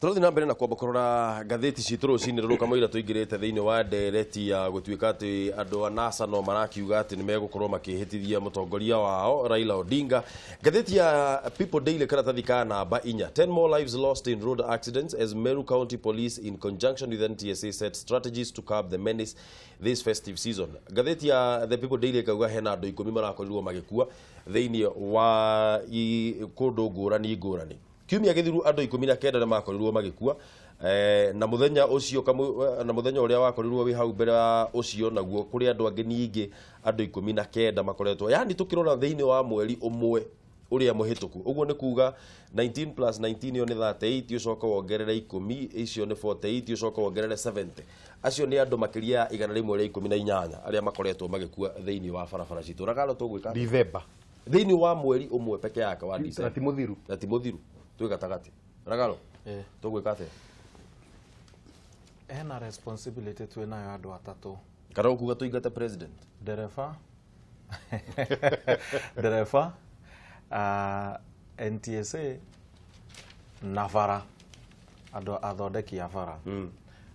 Tũrathiĩ na mbere na kwamba kũrora ngathĩti citũ rũcinĩ rũrũ kamũira tũingĩrĩte thĩinĩ wa ndereti ya gũtuĩka atĩ andũ a NASA no marakiuga atĩ nĩ megũkorwo makĩhĩtithia mũtongoria wao Raila Odinga. Ngathĩti ya People Daily karatathi ka namba 4, 10 more lives lost in road accidents as Meru County Police in conjunction with NTSA set strategies to curb the menace this festive season. Ngathĩti ya The People Daily ĩkauga hena andũ 10 marakorirwo magĩkua thĩinĩ wa kũndũ ngũrani ngũrani. Kiumia gĩthiru andũ 19 nĩ makorirwo magĩkua, na mũthenya ũcio na mũthenya ũrĩa wakorirwo wĩ hau mbere wa ũcio naguo kũrĩ andũ angĩ ningĩ andũ 19 makoretwo, yani tũkĩrora thĩinĩ wa mweri ũmwe ũrĩa mũhĩtũku. Ũguo nĩ kuga 19 plus 19 ĩyo nĩ 38, ũcoke wongerere 10 icio nĩ 48, ũcoke wongerere 70. Acio nĩ andũ makĩria ya 118 arĩa makoretwo magĩkua thĩinĩ wa barabara citũ. Ragalo tũgwĩka December thĩinĩ wa mweri ũmwe peke yake wa December. Na ti mũthiru. Na ti mũthiru. Twĩ gatagatĩ. Ragalo tũgwĩka atĩa? Hena responsibility twĩ nayo andũ atatũ. Kana ũkuga tũingate president? Ndereba. Ndereba, NTSA na bara. Andũ athondeki a bara.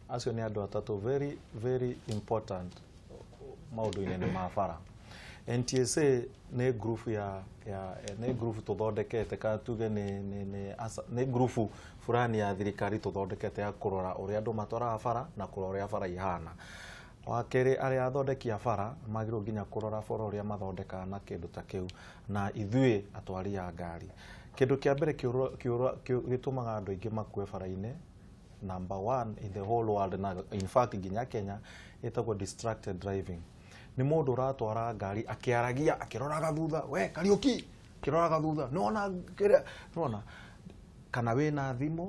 Acio nĩ andũ atatũ very very important maũndũ-inĩ ma bara. NTSA nĩ group ya nĩ group tũthondekete, kana tuge nĩ group fulani ya thirikari tũthondekete ya kũrora ũrĩa andũ matwaraga bara na kũrora ũrĩa bara ihana. Wa kerĩ, arĩa athondeki a bara magĩrĩirwo nginya kũrora bara ũrĩa mathondekaga na kĩndũ ta kĩu, na ithuĩ atwari a ngari. Kĩndũ kĩa mbere gĩtũmaga andũ aingĩ makue bara-inĩ, number 1 in the whole world, na in fact nginya Kenya, ĩtagwo distracted driving. Nĩ mũndũ ũratwara ngari akĩaragia akĩroraga thutha, we Kariũki, akĩroraga thutha, nĩwona kĩrĩa, nĩwona kana wĩna thimũ,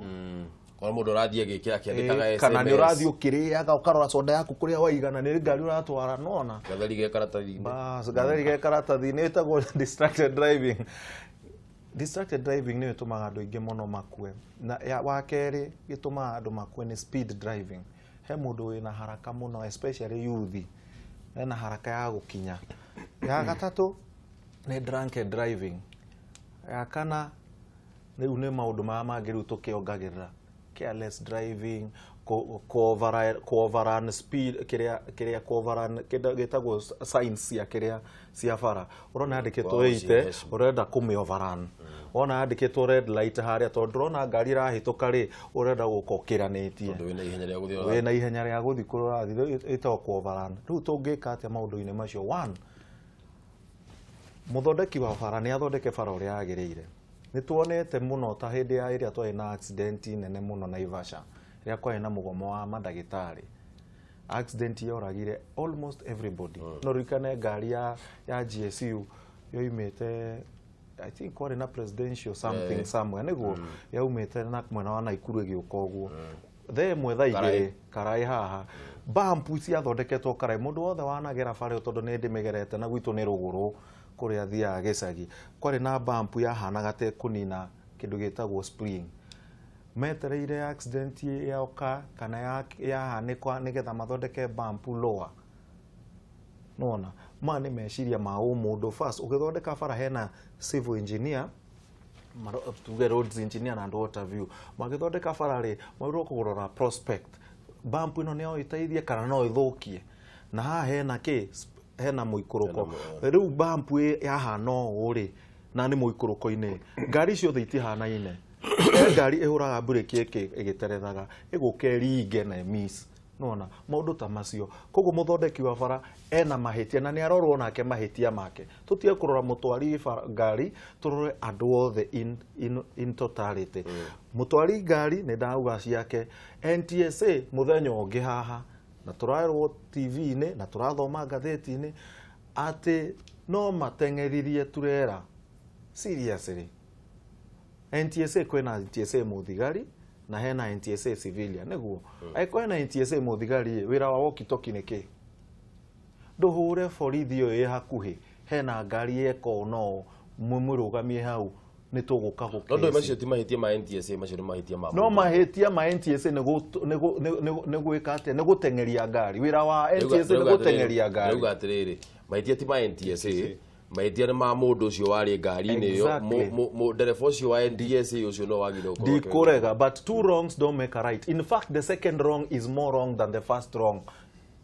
Kana mũndũ ũrathiĩ agĩkĩra akĩandĩkaga SMS, kana nĩ ũrathiĩ ũkĩrĩaga ũkarora soda yaku kũrĩa waigana nĩ ngari ũratwara, nĩwona gatheri ge karatathi-inĩ. Bas, gatheri ge karatathi-inĩ ĩtagwo distracted driving. Distracted driving nĩyo ĩtũmaga andũ aingĩ mũno makue. Na wa kerĩ gĩtũmaga andũ makue nĩ speed driving. He mũndũ wĩna haraka mũno, especially youth, ena haraka ya gũkinya. Ya gatatũ nĩ drunken driving. Ya kana rĩu nĩ maũndũ maya mangĩ rĩu tũkĩongagĩrĩra, careless driving, overrun speed, kĩrĩa overrun gĩtagwo signs cia kĩrĩa cia bara. Ũrona yandĩkĩtwo 80, ũrenda kũmĩ overrun. Wona yandĩkĩtwo red light harĩa, tondũ ndũrona ngari ĩrahĩtũka rĩ, ũrenda gũka ũkĩranĩtie. Tondũ wĩna ihenya rĩa gũthiĩ. Wĩna ihenya rĩa gũthiĩ kũrĩa ũrathiĩ, ĩtagwo kũ overrun. Rĩu tũngĩka atĩa maũndũ-inĩ macio? 1, mũthondeki wa bara nĩ athondeke bara ũrĩa yagĩrĩire. Nĩ tuonete mũno ta hĩndĩ ya ĩrĩa twarĩ na accident nene mũno Naivasha, rĩrĩa kwarĩ na mũgomo wa mandagĩtarĩ. Accident yoragire almost everybody. No ririkane ngari ya GSU yoimĩte, I think kwarĩ na presidential something somewhere, nĩguo yaumĩte na mwena wa Naikuru ĩgĩũka ũguo. Thaa ĩmwe thaa igĩrĩ Karaĩ haha. Bump ciathondeketwo Karaĩ, mũndũ wothe wanagera bara ĩyo tondũ nĩ ndĩmĩgerete na gwitũ nĩ rũgũrũ kũrĩa thiaga gĩcagi, kwarĩ na bump yahanaga ta ĩkũnina kĩndũ gĩtagwo spring. Metereire accident yoka kana yahanĩka nĩgetha mathondeke bump lower. Nĩwona maya nĩ meciria ma ũmũndũ. First ũgĩthondeka bara hena civil engineer, tuge roads engineer na andũ water view. Magĩthondeka bara rĩ, magĩrĩirwo kũrora prospect, bump ĩno no ĩteithie kana no ĩthũkie, na haha hena kĩ, hena mũikũrũko. Rĩu bump yahana ũũ rĩ, na nĩ mũikũrũko-inĩ, ngari ciothe itihanaine. He ngari ĩhũraga mburĩki ĩgĩterethaga, ĩgũka ĩringe na ĩmiss. Nĩwona maũndũ ta macio. Koguo mũthondeki wa bara ena mahĩtia na nĩ arorwo nake mahĩtia make. Tũtige kũrora mũtwari ngari, tũrore andũ othe in totality. Mũtwari ngari nĩ ndauga ciake. NTSA mũthenya ũngĩ haha, na tũrerwo TV-inĩ na tũrathoma ngathĩti-inĩ atĩ no mateng'eririe turera. Seriously. NTSA kwĩna NTSA mũthigari na hena NTSA civilian, nĩguo. Angĩkorwo hena NTSA mũthigari, wĩra wa walkie talkie nĩ kĩ? Ndũhũre borithi ĩyo ĩ hakuhĩ, hena ngari eka ũũ na ũũ, mũmĩrũgamie hau, nĩ tũgũka gũkĩci. No macio ti mahĩtia ma NTSA, macio nĩ mahĩtia ma no mahĩtia ma NTSA nĩ gwĩka atĩa? Nĩ gũteng'eria ngari. Wĩra wa NTSA nĩ gũteng'eria ngari. Ndĩrauga atĩrĩrĩ, mahĩtia ti ma NTSA, Mahĩtia nĩ ma mũndũ ũcio warĩ ngari-inĩ ĩyo, ndereba ũcio wa NTSA ũcio no wagĩrĩirwo gũkorwo. Ndikũrega, but two wrongs don't make a right. In fact, the second wrong is more wrong than the first wrong.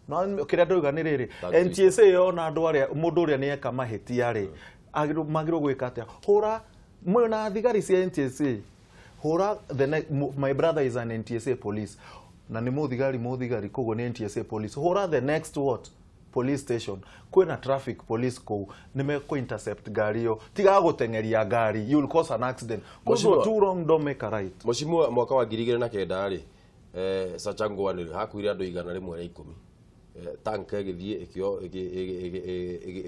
No kĩrĩa ndauga nĩ rĩrĩ, NTSA yona andũ arĩa mũndũ ũrĩa nĩ eka mahĩtia rĩ, magĩrĩirwo gwĩka atĩa? Hũra mwena thigari cia NTSA. Hũra the my brother is an NTSA police. Na nĩ mũthigari koguo nĩ NTSA police. Hũra the next what? Police station. Kwĩna traffic police kũu, nĩ mekũ intercept ngari ĩyo. Tiga gũteng'eria ngari, you'll cause an accident. Koguo two wrong don't make a right. Mheshimiwa, mwaka wa 2009 rĩ, Sachangwan hakuire andũ 110. Tank ĩgĩthiĩ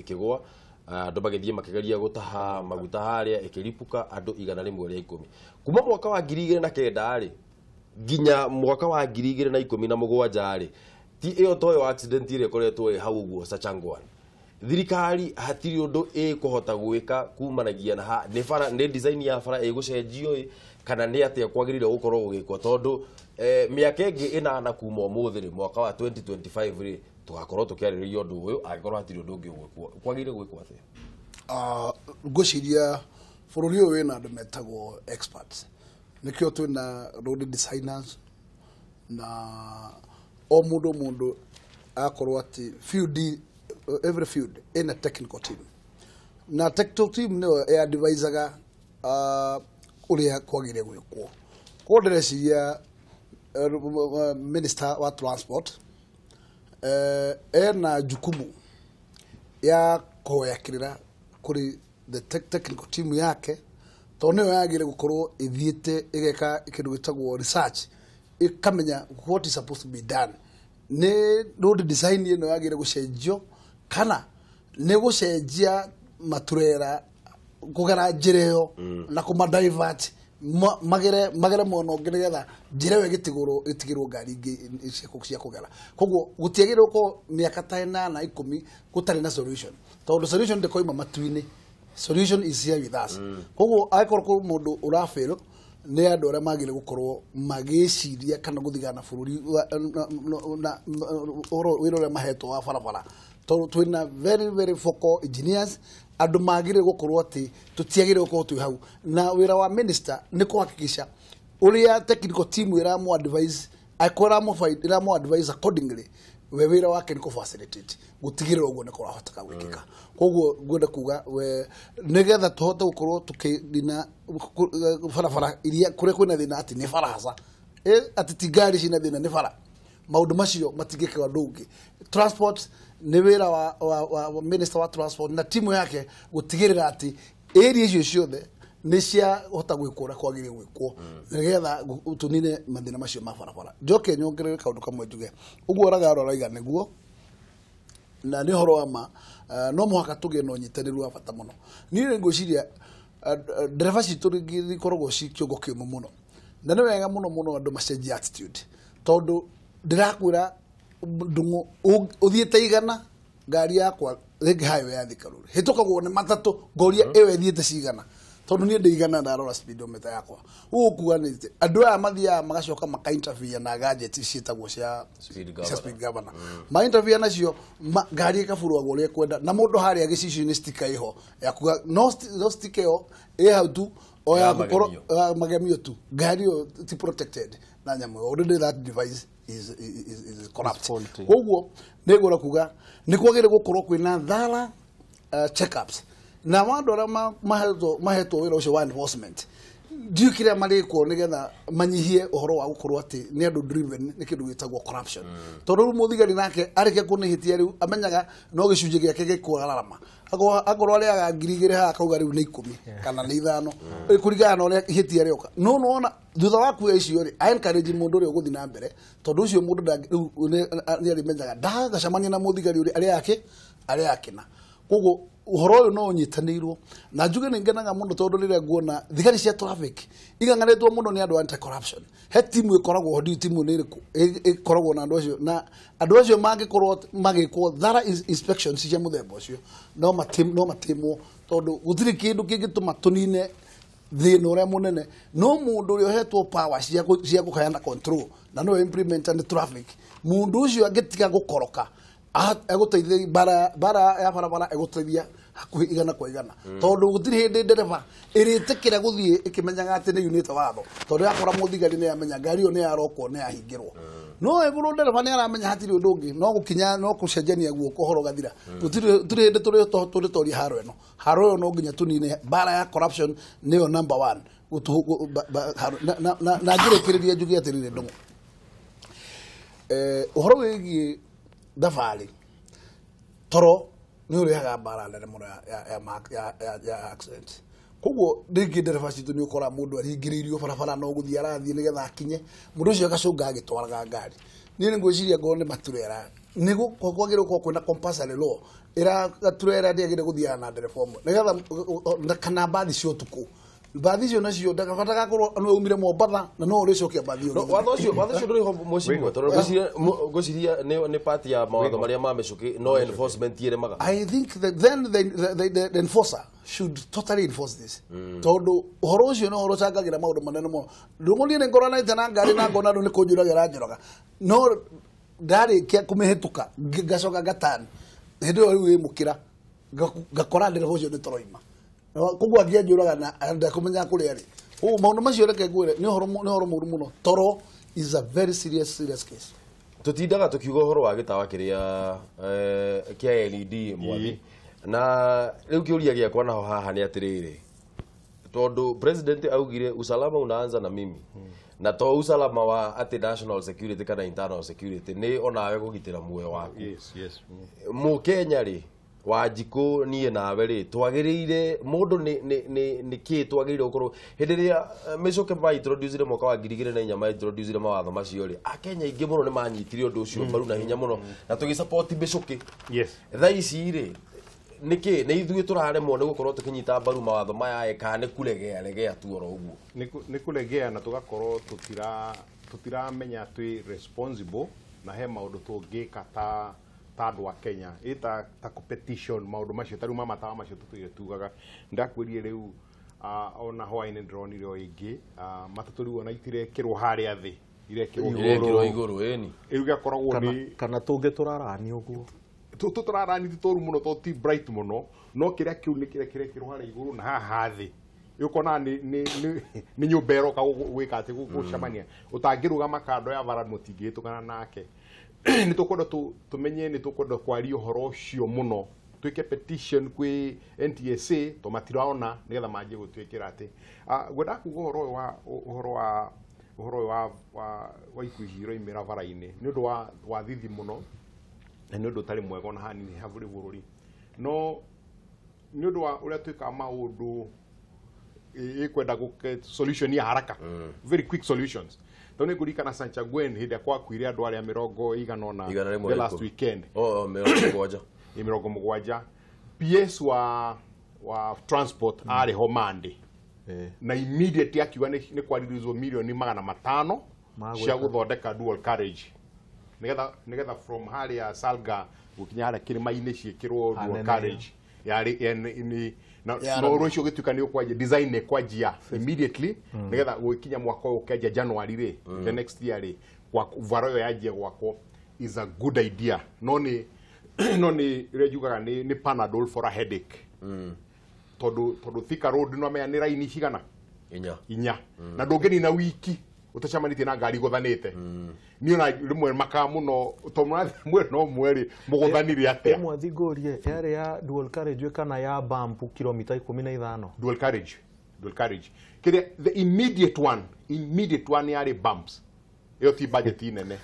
ĩkĩgũa, andũ magĩthiĩ makĩgeria gũtaha maguta harĩa, ĩkĩripuka andũ 110. Kuma mwaka wa 2009 rĩ nginya mwaka wa 2017 rĩ, ti ĩyo toyo accident ĩrĩa ĩkoretwo ĩ hau ũguo Sachangwan. Thirikari hatirĩ ũndũ ĩkũhota gwĩka kumanagia na nĩ bara, nĩ design ya bara ĩgũcenjio ĩ kana nĩ atĩa kwagĩrĩire gũkorwo gũgĩkwo, tondũ mĩaka ĩngĩ ĩnana kuma ũmũthĩ rĩ, mwaka wa 2025 rĩ, tũgakorwo tũkĩarĩrĩria ũndũ ũyũ angĩkorwo hatirĩ ũndũ ũngĩ ũgwĩkwo. Kwagĩrĩire gwĩkwo atĩa? Ngwĩciria bũrũri ũyũ wĩna andũ metagwo experts, nĩkĩo twĩna road designers, na o mũndũ akorwo atĩ field, every field ĩna technical team, na technical team nĩyo ĩadvisaga ũrĩa kwagĩrĩire gwĩkwo. Koguo ndĩreciria minister wa transport ena jukumu ya kũhoya kĩrĩra kũrĩ the technical team yake, tondũ nĩyo yagĩrĩire gũkorwo ĩthiĩte ĩgeka kĩndũ gĩtagwo research, ĩkamenya what is supposed to be done. Nĩ road design ĩno yagĩrĩire gũcenjio kana nĩ gũcenjia maturera kũgera njĩra ĩyo na kũma divert magere mwena ũngĩ nĩgetha njĩra ĩyo ĩtigĩrwo ngari ingĩ cia kũgera. Koguo gũtiagĩrĩirwo gũkorwo mĩaka ta 8 10 gũtarĩ na solution, tondũ solution ndĩkoima matu-inĩ. Solution is here with us. Koguo angĩkorwo kwĩ mũndũ ũrafail, nĩ andũ arĩa magĩrĩire gũkorwo magĩciria kana gũthigana bũrũri na wĩra ũrĩa mahetwo wa barabara, tondũ twĩna very very vocal engineers, andũ magĩrĩire gũkorwo atĩ tũtiagĩrĩire gũkorwo twĩ hau. Na wĩra wa minister nĩ kũhakikisha ũrĩa technical team ĩramũ advise, angĩkorwo ĩramũ advise accordingly, we wĩra wake nĩ kũ facilitate gũtigĩrĩra ũguo nĩ kũrahoteka gwĩkĩka. Koguo ngwenda kuga we nĩgetha tũhote gũkorwo tũkĩnina barabara iria kũrĩa kwĩna thĩna atĩ nĩ bara haca, atĩ ti ngari cina thĩna, nĩ bara, maũndũ macio matingĩkĩrwo andũ ũngĩ. Transport nĩ wĩra wa minister wa transport na timu yake gũtigĩrĩra atĩ area icio ciothe nĩ ciahota gwĩkwo ũrĩa kwagĩrĩire gwĩkwo nĩgetha tũnine mathĩna macio ma barabara. Njoke nyongerere kaũndũ kamwe njuge ũguo Ragaro arauga nĩguo, na nĩ ũhoro wa ma, no mũhaka tũgĩe na ũnyitanĩru wa bata mũno. Niĩ nĩ ngwĩciria ndereba citũ rĩngĩ ikoragwo ci kĩongo kĩũmũ mũno, na nĩ wega mũno mũno andũ macenjie attitude, tondũ ndĩrakwĩra ndung'u ũthiĩte 100 ngari yakwa rĩngĩ hayo ya Thika Road hĩtũkagwo nĩ matatũ, ngoria ĩyo ĩthiĩte cigana, tondũ niĩ ndĩ 100 ndarora speedometer yakwa. Ũguo kuga nĩ atĩ andũ aya mathiaga magacoka maka interfere na gadget ciĩtagwo cia speed governor, ma interfere nacio ngari ĩkaburwagwo ũrĩa ĩkwenda, na mũndũ harĩa gĩcicio-inĩ sticker ĩho ya kuga no sticker ĩyo ĩ hau tu o ya gũkorwo magemio tu, ngari ĩyo ti protected na nyamũ ĩyo. Already that device is corrupt. Koguo nĩ ngwenda kuga nĩ kwagĩrĩire gũkorwo kwĩna thorough checkups, na andũ arĩa mahetwo wĩra ũcio wa enforcement ndiũĩ kĩrĩa marĩkwo nĩgetha manyihie ũhoro wa gũkorwo atĩ nĩ andũ driven nĩ kĩndũ gĩtagwo corruption, tondũ rĩu mũthigari nake arĩkia kuona ihĩtia rĩu amenyaga no gĩcunjĩ gĩake gĩkwararama, akorwo arĩaga 2,000 haha akauga rĩu nĩ 10 kana nĩ 5 kũringana na ũrĩa ihĩtia rĩoka. No nĩwona thutha wa kuoya icio rĩ, I encourage mũndũ ũrĩa ũgũthiĩ na mbere, tondũ ũcio mũndũ rĩu nĩ arĩmenyaga ndagacemania na mũthigari ũrĩa arĩa akĩna. Koguo ũhoro ũyũ no ũnyitanĩirwo, na njuge nĩ ngenaga mũno tondũ rĩrĩa nguona thigari cia traffic ing'ang'anĩtwo mũno nĩ andũ anti corruption, he timu ĩkoragwo ho, ndiũĩ timu nĩ ĩrĩkũ ĩkoragwo na andũ acio, na andũ acio mangĩkorwo magĩkwo thorough inspections cia mũthemba ũcio no matimwo, tondũ gũtirĩ kĩndũ kĩngĩtũma tũnine thĩna ũrĩa mũnene. No mũndũ ũrĩa ũhetwo power cia kũheana control na nĩwe implementer nĩ traffic, mũndũ ũcio angĩtiga gũkoroka egũteithia bara ya barabara, egũteithia hakuhĩ 100%. Tondũ gũtirĩ hĩndĩ ndereba ĩrĩtĩkĩra gũthiĩ ĩkĩmenyaga atĩ nĩ yunĩte watho, tondũ yakora mũthigari nĩ yamenya ngari ĩyo nĩ yarokwo nĩ yahingĩrwo. No ĩgũrũ ndereba nĩ aramenya hatirĩ ũndũ ũngĩ, no gũkinya no gũcenjania guoko ũhoro ũgathira. Gũtirĩ hĩndĩ tũrĩtoria haro ĩno. Haro ĩyo no nginya tũnine. Mbara ya corruption nĩyo number 1. Na ngĩrĩkĩrĩria njuge atĩrĩrĩ Ndung'u, ũhoro wĩgiĩ thabarĩ toro nĩ ũrehaga mbara nene mũno ya accident. Koguo rĩngĩ ndereba citũ nĩ ũkora mũndũ aringĩrĩirio barabara no gũthiĩ arathiĩ nĩgetha akinye, mũndũ ũcio agacũnga agĩtwaraga ngari. Niĩ nĩ ngwĩciria ngorwo nĩ maturera nĩ kwagĩrĩirwo gũkorwo kwĩna compulsory law ĩra turera ndĩagĩrĩire gũthiaga na ndereba ũmwe nĩgetha kana mbathi cia ũtukũ, mbathi icio nacio ndakabata gakorwo nĩ umire Mombatha na no ũrĩcokia mbathi ĩyo. Watho ũcio ndũrĩ ho mũciĩ tondũ ngwĩciria nĩ part ya mawatho marĩa ma mĩcũkĩ no enforcement ĩremaga. I think that then the enforcer should totally enforce this. Tondũ ũhoro ũcio nĩ ũhoro ũcangagĩra maũndũ manene mũno. Ndũng'ũ niĩ nĩ ngoranĩte na ngari na ngona andũ nĩ kũnjũraga ĩranjũraga, no ndarĩkia kũmĩhĩtũka ngacoka ngatani hĩndĩ ĩyo rĩu ĩmũkĩra ngakora ndereba ũcio nĩ toroima. Koguo angĩanjũraga na ndakũmenya kũrĩa arĩ. Ũguo maũndũ macio reke ngwĩre nĩ ũhoro mũũru mũno. Toro is a very serious case. Tũtindaga tũkiuga ũhoro wa gĩtawa kĩrĩa kĩa LED mwathi, na rĩu kĩũria gĩakwa naho haha nĩ atĩrĩrĩ, tondũ president augire usalama unaanza na mimi, na to usalama wa atĩ national security kana internal security nĩ onawe kũgitĩra muoyo waku. Yes. Mũkenya rĩ Wanjikũ niĩ nawe rĩ twagĩrĩire mũndũ nĩ kĩ twagĩrĩire gũkorwo hĩndĩ ĩrĩa mĩcoke ma introducire mwaka wa 2004 ma introducire mawatho macio rĩ, Akenya aingĩ mũno nĩ manyitire ũndũ ũcio mbaru na hinya mũno na tũgĩsupport mĩcũkĩ. Yes. Thaa ici rĩ nĩkĩ nĩ ithuĩ tũraremwo nĩ gũkorwo tũkĩnyita mbaru mawatho maya kana nĩ kũregea regea tu oro ũguo? Nĩ kũregea na tũgakorwo tũtiramenya twĩ responsible na he maũndũ tũngĩka ta andũ a Kenya ĩ ta competition maũndũ macio ta rĩu ma matawa macio tũtũire tugaga. Ndakwĩrire rĩu ona hwaĩ-inĩ ndĩronire o ĩngĩ matatũ rĩu ona itirekĩrwo harĩa thĩ, irekĩrwo igũrũ ĩni rĩu gĩakoragwo nĩ kana tũngĩ tũrarani ũguo tũtũrarani ti tũru mũno to ti bright mũno, no kĩrĩa kĩu nĩ kĩrĩa kĩrekĩrwo harĩa igũrũ na haha thĩ ũkona nĩ nyũmba ĩroka gwĩka atĩ gũcemania ũtangĩrũgama kando ya bara mũtingĩhĩtũkana nake. Nĩ tũkwenda tũmenye nĩ tũkwenda kwaria ũhoro ũcio mũno, twĩke petition kwĩ NTSA to matiraona nĩgetha manjie gũtwĩkĩra atĩ ngwenda kuga ũhoro ũyũ wa ikuũ ici iroimĩra bara-inĩ nĩ ũndũ wa thithi mũno na nĩ ũndũ ũtarĩ mwega ona hanini harĩ bũrũri, no nĩ ũndũ wa ũrĩa twĩkaga maũndũ ĩkwenda solution ya haraka, very quick solutions. Tondũ nĩ ngũririkana Sanchagwen hĩndĩ ĩrĩa kwakuire andũ arĩa 80 the last weekend. 70. PS wa transport arĩ ho Monday na immediately akiuga nĩ kwarĩrĩzwo milioni 500 cia gũthondeka dual carriage nĩgetha from harĩa Salga gũkinya harĩa kĩrĩma-inĩ ciĩkĩrwo dual carriage yarĩ na ũhoro ũcio ũgĩtuĩka nĩ ũkwanjia design nĩ kwanjia immediately nĩgetha gũgĩkinya mwaka ũyũ ũkĩanjia January rĩ the next year rĩ varo ĩyo yanjie gwakwo is a good idea, no nĩ ĩrĩa njugaga nĩ Panadol for a headache. Tondũ Thika Road no menya nĩ raini cigana inya na ndũngĩnina wiki ũtacemanĩtie na ngari igũthanĩte. Niĩ ona rĩmwe makaga mũno tondũ mũrathiĩ mwena ũmwe rĩ mũgũthanire atĩa? Mwathi ngũrie yarĩ ya dual carriage kana ya bump kilomita 15? Dual carriage. Kĩrĩa the immediate one yarĩ bumps, ĩyo ti budget nene,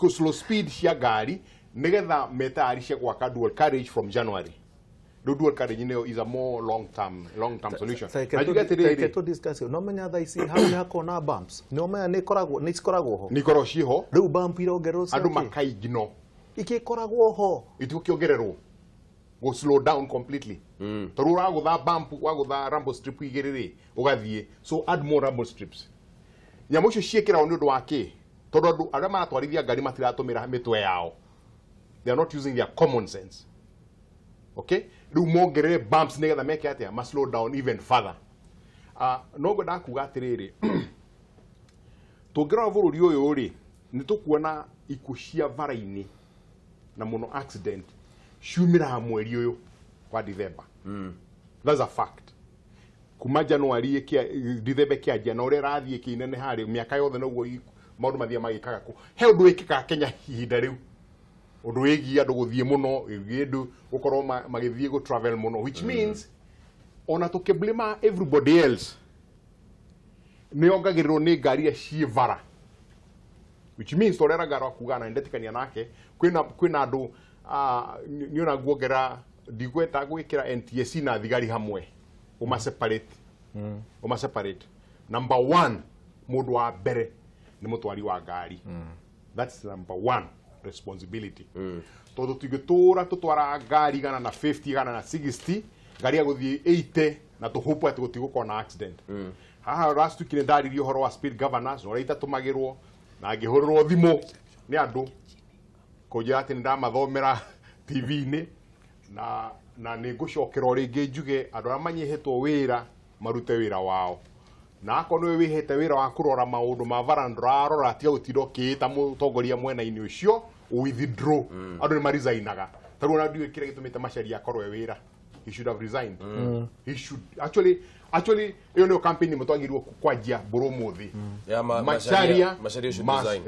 slow speed cia ngari nĩgetha metayarishe gwaka dual carriage from January. The dual carriage is a more long term solution. Reke tu discuss no menya thaa ici hau nĩ hakoragwo na bumps, no menya nĩ ikoragwo nĩ cikoragwo ho, nĩ ikoragwo ciho rĩu bump irongererwo andũ makaigno ikĩkoragwo ho itigũkĩongererwo go slow down completely. Tondũ ũragũtha bump wagũtha rumble strip igĩrĩ rĩ ũgathiĩ, so add more rumble strips. Nyamũ icio ciĩkĩragwo nĩ ũndũ wa kĩ? Tondũ andũ arĩa maratwarithia ngari matiratũmĩra mĩtwe yao, they are not using their common sense. Okay, rĩu mongerere bumps nĩgetha meke atĩa? Ma slow down even further. No ngwenda kuga atĩrĩrĩ, tũngĩrora bũrũri ũyũ rĩ nĩ tũkuona ikuũ cia bara-inĩ na mũno accident ciumĩraga mweri ũyũ wa December. That's a fact. Kuma January December kĩanjia na ũrĩa ĩrathiĩ ĩkĩneneha rĩ, mĩaka yothe noguo maũndũ mathiaga magĩkaga kũ. He ũndũ wĩkĩkaga Kenya ihinda rĩu, ũndũ wĩgiĩ andũ gũthiĩ mũno, wĩgiĩ andũ gũkorwo magĩthiĩ gũ travel mũno, which means ona tũkĩblame everybody else nĩ yongagĩrĩrwo nĩ ngari iria ciĩ bara, which means torĩa Ragaro akuga na nĩndetĩkania nake, kwĩna andũ nĩ ona nguongerera ndigweta gwĩkĩra NTSC na thigari hamwe, ũma separate. Number one, mũndũ wa mbere nĩ mũtwari wa ngari. That's number one responsibility. Tondũ tũngĩtũra tũtwaraga ngari 150 160, ngari ya gũthiĩ 80 na tũhope atĩ gũtigũkorwo na accident. Haha last week nĩ ndaririe ũhoro wa speed governors na ũrĩa itatũmagĩrwo, na ngĩhũrĩrwo thimũ nĩ andũ kũnjĩra atĩ nĩ ndamathomera TV-inĩ, na nĩ ngũcokera o rĩngĩ njuge andũ arĩa manyihĩtwo wĩra marute wĩra wao, na akorwo nĩwe wĩhete wĩra wa kũrora maũndũ ma bara ndũrarora, tiga gũtinda ũkĩĩta mũtongoria mwena-inĩ ũcio withdraw. Andũ nĩ marisignaga. Ta rĩu ona ndiũĩ kĩrĩa gĩtũmĩte Macharia akorwo e wĩra. He should have resigned. He should actually ĩyo nĩyo campaign ĩmwe twagĩrĩirwo kwanjia mbũrũ ũmũthĩ. Macharia must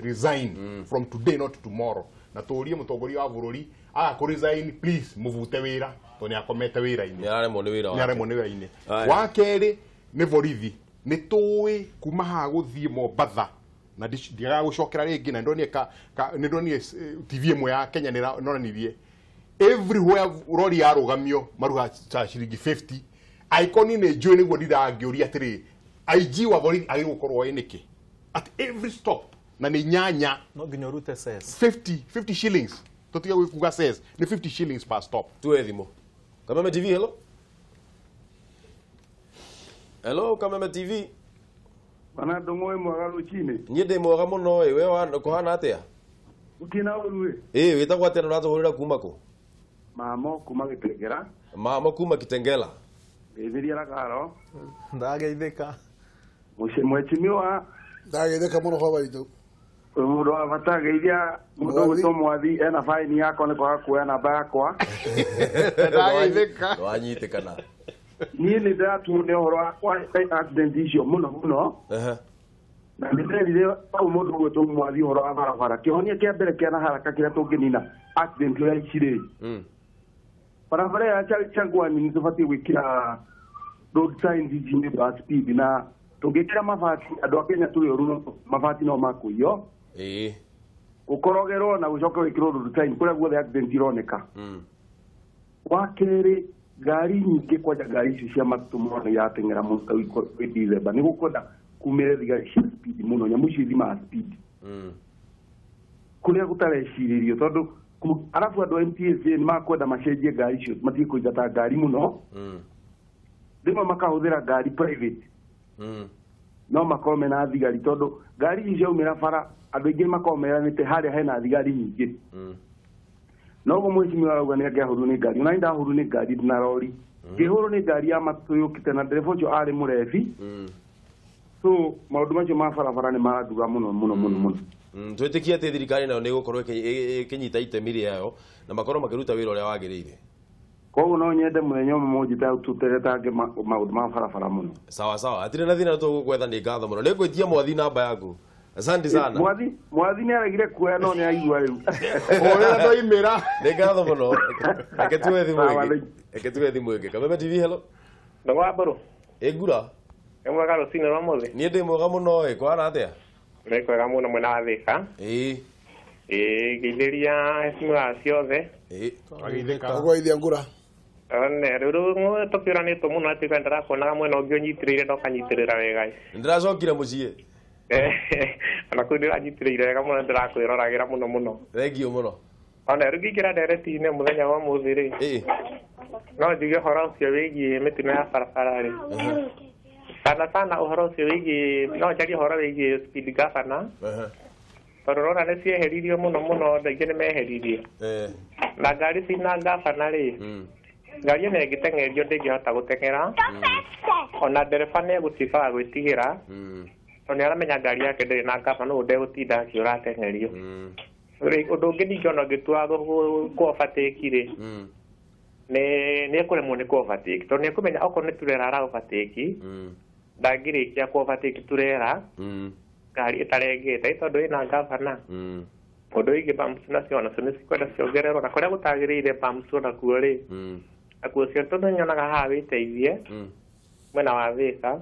resign from today, not tomorrow. Na tũrie mũtongoria wa bũrũri aga kũ resign, please mũbute wĩra tondũ nĩ akomete wĩra-inĩ. Nĩ araremwo nĩ wĩra wake. Nĩ araremwo nĩ wĩra-inĩ. Wa kerĩ nĩ borithi. Nĩ tũĩ kuma haha gũthiĩ Mombatha na ndiagaga gũcokera rĩngĩ, na nĩndonire TV ĩmwe ya Kenya nĩronanirie everywhere rori yarũgamio maruga ta ciringi 50. Aikoni nĩ njũĩ nĩguo ndindangĩũria atĩrĩ, IG wa borithi agĩrĩirwo gũkorwo ĩ nĩkĩ at every stop, na nĩ nyanya no nginya ũrute cess 50 shillings. Tũtige gwĩkuga cess, nĩ 50 shillings per stop. Tuwe thimũ. Kameme TV, hello. Hello Kameme TV. Bana ndũng'ũ mwega rũcinĩ. Niĩ ndĩ mwega mũno ĩ, we kũhana atĩa? Gũtirĩ ũru ĩ. Ĩ, wĩtagwo atĩa na ũratũhũrĩra kuma kũ? Mamo kuma Gĩtengera. Mamo kuma Kitengela. Ngeithĩria Ragaro. Ndageithĩka. Mheshimiwa. Ndageithĩka mũno baba witũ. Mũndũ wa bata ngeithia mũndũ ũgwĩtwo Mwathi ena faini yakwa nĩ kwaga kuoya namba yakwa. Ndageithĩka. Wanyitĩkana. Niĩ nĩ ndĩratuo nĩ ũhoro wa accident icio mũno mũno. Na nĩ ndĩrerire hau mũndũ ũgwĩtwo Mwathi ũhoro wa barabara. Kĩhonia kĩa mbere kĩa na haraka kĩrĩa tũngĩnina accident ũrĩa ici rĩ, barabara ya Changwani nĩ tũbatiĩ gwĩkĩra road signs ici nĩ ũndũ wa speed, na tũngĩkĩra mabati andũ a Kenya tũrĩ ũru, mabati no makũiywo. Gũkorogerwo na gũcoka gwĩkĩrwo road sign kũrĩa guothe accident ironeka. Wa kerĩ, ngari nyingĩ kwanja ngari icio cia matatũ mũno irateng'era mũno ta kwĩ December, nĩ gũkwenda kumĩre thigari cia speed mũno, nyamũ icio ithimaga speed kũrĩa gũtarecirĩrio, tondũ arabu andũ a NTSA nĩ makwenda macenjie ngari icio, matige kũingata ngari mũno, rĩmwe makahũthĩra ngari private, no makorwo mena thigari, tondũ ngari icio ciaumĩra bara andũ aingĩ makorwo meranĩte harĩa hena thigari nyingĩ. Noguo mheshimiwa arauga nĩ angĩahũrirwo nĩ ngari, ona niĩ ndahũrirwo nĩ ngari na rori, ngĩhũrwo nĩ ngari ya matatũ yũkĩte na ndereba ũcio arĩ mũrebi. So maũndũ macio ma barabara nĩ maranduga mũno mũno mũno mũno. Twĩtĩkie atĩ thirikari nayo nĩ ĩgũkorwo ĩkĩnyita itemi rĩayo na makorwo makĩruta wĩra ũrĩa wagĩrĩire. Koguo no nyende mũthenya ũmwe mũnjĩte tũteretange maũndũ ma barabara mũno. Sawa sawa, hatirĩ na thĩna, tũgũgwetha. Nĩ ngatho mũno. Nĩngwĩtia Mwathi namba yaku. Asante sana. Mwathi nĩ aregire kuoya no nĩ aigua rĩu. Ũrĩa ndoimĩra. Nĩ ngatho mũno. Reke tuwe thimũ ĩngĩ. Reke tuwe thimũ ĩngĩ. Kameme TV, hello. Ndũng'ũ wa Mbũrũ. Ĩ ngura. Nĩ mwega rũcinĩ rwa ũmũthĩ. Niĩ ndĩ mwega mũno ĩ, kũhana atĩa? Nĩ kwega mũno mwena wa Thĩka. Ĩ. Ĩ, ngeithĩria heshimiwa ciothe. Ĩ. Ageithĩka. Ũgwaithia ngura. One, rĩu tũkĩũranĩtwo mũno atĩ ndĩrakuonaga mwena ũngĩ ũnyitĩrĩire na ũkanyitĩrĩra wega. Nĩndĩracokire mũciĩ. Ona kũu ndĩranyitĩrĩire wega mũno, ndĩrakwĩroragĩra mũno mũno. Thengiũ mũno. Ona rĩu ngĩingĩra ndereti-inĩ mũthenya wa ũmũthĩ rĩ, no njuge ũhoro ũcio wĩgiĩ mĩtino ya barabara rĩ, sana sana ũhoro ũcio wĩgiĩ, no njarie ũhoro wĩgiĩ speed governor, tondũ ũrona nĩ cieheririo mũno mũno, andũ aingĩ nĩ meheririe. Na ngari cina governor rĩ, ngari ĩno ĩngĩteng'erio ndĩngĩhota gũteng'era, ona ndereba nĩ egũtuĩka wa gwĩtigĩra, tondũ nĩ aramenya ngari yake ndĩrĩ na governor, no ndegũtinda akĩũra ateng'erio. Ũndũ ũngĩ ningĩ ona ũngĩtua kũ overtake rĩ, Nĩ ekũremwo nĩ kũ overtake tondũ nĩ ekũmenya okorwo nĩ turera ara overtake ndangĩrĩkia kũ overtake turera ngari ĩtarengĩte tondũ ĩna gavana. Ũndũ wĩgiĩ bumps nacio onacio nĩ cikwenda ciongererwo na kũrĩa gũtagĩrĩire bumps onakuo rĩ nakuo cio tondũ nyonaga haha wĩteithie mwena wa Thika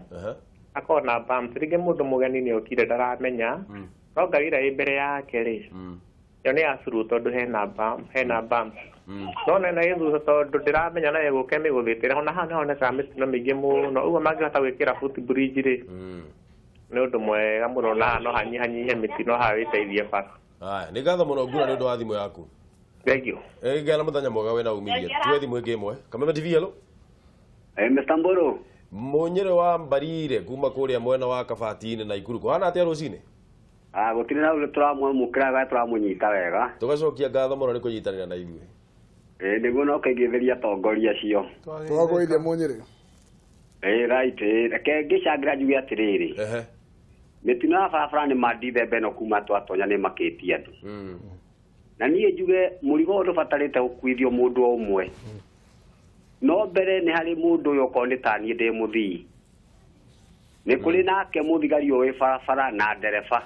akona bumps rĩngĩ mũndũ mũgeni nĩ okire ndaramenya no ngari ĩrĩa ĩ mbere yake rĩ ĩyo nĩ ya suru tondũ hena bumps no nena ĩ thutha tondũ ndĩramenya na ĩgũke mĩgũthĩte ona haha nĩhonekaga mĩtino mĩingĩ mũno ũguo mangĩhota gwĩkĩra foot bridge rĩ nĩ ũndũ mwega mũno na no hanyihanyihe mĩtino haha wĩteithie bara. Haya, nĩ ngatho mũno Ngura nĩ ũndũ wa thimũ yaku. Thank you. Ngana mũthenya mwega wĩna umirie. Tuwe thimũ ĩngĩ ĩmwe. Kameme TV hello. Mr. Mburu. Mũnyĩrĩ wa Mbarire kuma kũrĩa mwena wa Kabatini na Ikuru. Kũhana atĩa rũcinĩ? Gũtirĩ na ũndũ tũramwamũkĩra tũramũnyita wega. Tũgacokia ngatho mũno nĩ kũnyitanĩra na ithuĩ. Nĩguo no kaingĩthĩria atongoria acio. Twagũithia Mũnyĩrĩ. Right. Reke ngĩcangĩra njuge atĩrĩrĩ. Mĩtino ya barabara nĩ mandithemba ĩno kuma twatonya nĩ makĩtie andũ. Na niĩ njuge mũrigo ũyũ ndũbatarĩte gũkuithio mũndũ o ũmwe. No mbere nĩ harĩ mũndũ ũyũ okorwo nĩ ta niĩ ndĩ mũthii. Nĩ kũrĩ nake mũthigari ũyũ wĩ barabara na ndereba.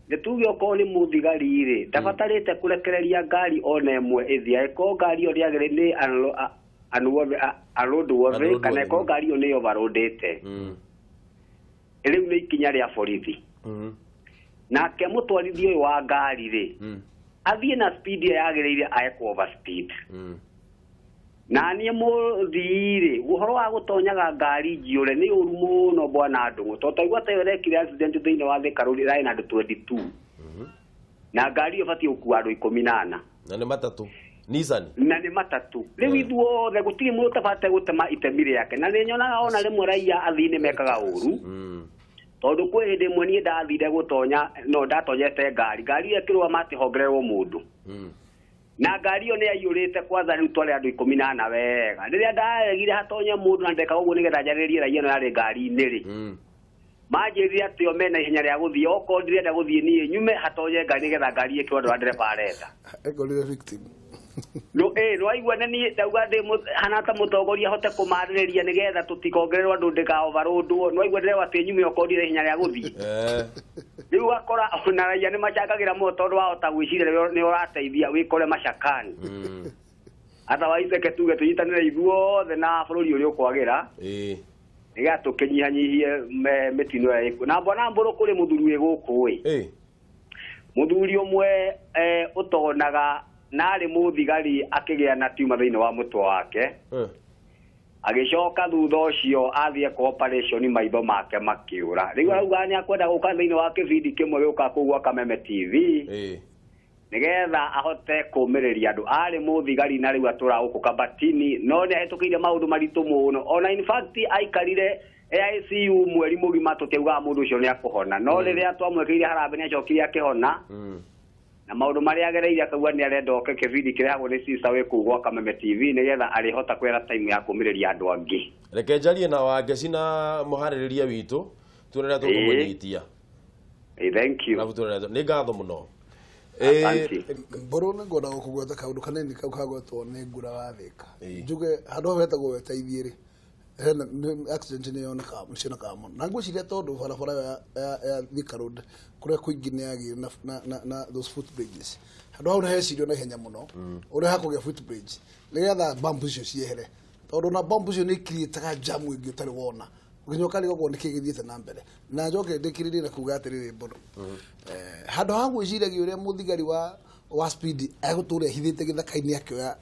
Nĩ tuge okorwo nĩ mũthigari rĩ ndabatarĩte kũrekereria ngari ona ĩmwe ĩthiĩ angĩkorwo ngari ĩyo ndĩagĩrĩire nĩ unroadworthy kana ĩkorwo ngari ĩyo nĩ overloadĩte. Rĩu nĩ ikinya rĩa borithi. Nake mũtwarithia ũyũ wa ngari rĩ athiĩ na speed ĩrĩa yagĩrĩire ae kũ overspeed. Na niĩ mũthii rĩ ũhoro wa gũtonyaga ngari njiyũre nĩ ũru mũno bwana Ndũng'ũ tondũ taigua ta ĩyo ĩrekire accident thĩinĩ wa Thika Road ĩrarĩ na andũ 22 na ngari ĩyo ĩbatiĩ gũkua andũ 14 na nĩ matatũ Nissan na nĩ matatũ. Rĩu ithuothe gũtirĩ mũndũ ũtabate gũtema itemi rĩake na nĩ nyonaga ona rĩmwe raia athii nĩ mekaga ũru tondũ kwĩ hĩndĩ ĩmwe niĩ ndathire gũtonya no ndatonyete ngari ĩyo ĩkĩrũgama atĩ hongererwo mũndũ na ngari ĩyo nĩ yaiyũrĩte kwanza rĩu twarĩ andũ 14 wega. Rĩrĩa ndaregire hatonye mũndũ na ndekaga ũguo nĩgetha njarĩrie raia ĩno yarĩ ngari-inĩ rĩ manjĩrire atĩ o mena ihenya rĩa gũthiĩ okorwo ndirenda gũthiĩ niĩ nyume hatonye ngari nĩgetha ngari ĩkĩrwo andũ arĩa ndereba arenda. Ekorire victim. No nĩwaigua nĩ niĩ ndauga ndĩ hana ta mũtongoria hote kũmarĩrĩria nĩgetha tũtikongererwo andũ ndĩka overloadwo. Nĩwaigua ndĩrewa atĩ nyume okorwo ndirĩ ihenya rĩa gũthiĩ. Rĩu ũgakora ona raia nĩ macangagĩra mũno tondũ wahota gwĩciria nĩ ũrateithia wĩkore macakani. Otherwise reke tuge tũnyitanĩre ithuothe na bũrũri ũrĩa ũkwagĩra nĩgetha tũkĩnyihanyihie mĩtino ĩrĩa ĩkuo. Na bwana Mbũrũ kũrĩ mũthuri wĩ gũkũ ĩ mũthuri ũmwe ũtonaga na arĩ mũthigari akĩgĩa na tiuma thĩinĩ wa mũtwe wake agĩcoka thutha ũcio athiĩ kwa operation maitho make makĩũra. Rĩu arauga nĩ akwenda gũka thĩinĩ wa kĩbindi kĩmwe gĩũkaga kũu gwa Kameme TV nĩgetha ahote kũũmĩrĩria andũ. Arĩ mũthigari na rĩu atũraga gũkũ Kabatini no nĩ ahĩtũkĩire maũndũ maritũ mũno ona in fact aikarire AICU mweri mũgima tũtiaugaga mũndũ ũcio nĩ akũhona no rĩrĩa twamwĩkĩire harambee nĩ acokire akĩhona na maũndũ marĩa agereire akauga nĩ arenda oke kĩbindi kĩrehagwo nĩ Sister wĩ kũu gwa Kameme TV nĩgetha arĩhota kwĩra time ya kũũmĩrĩria andũ angĩ. Reke njarie na Wangeci na mũharĩrĩria witũ tuone ũrĩa tũkũmũnyitia. Thank you. Nĩ ngatho mũno. Mbũrũ nĩ ngwenda gũkũgweta kaũndũ kanini kau kagwetwo nĩ Ngura wa Thika. Njuge handũ hau hetagwo Wetaithie rĩ hena accident nĩ yonekaga cionekaga mũno na ngwĩciria tondũ barabara ĩyo ya Thika Road kũrĩa kũingĩ nĩ yagĩire na those foot bridges handũ hau nĩ hecirio na ihenya mũno ũrĩa hakũgĩa foot bridge nĩgetha bump icio ciehere tondũ na bump icio nĩ icreataga jam ĩngĩ ũtarĩ wona nginya ũkarigagwo nĩkĩ gĩthiĩte na mbere. Na njoke ndĩkĩrĩrie na kuga atĩrĩrĩ Mbũrũ handũ ha gwĩciragia ũrĩa mũthigari wa speed egũtũra ehithĩte gĩthaka-inĩ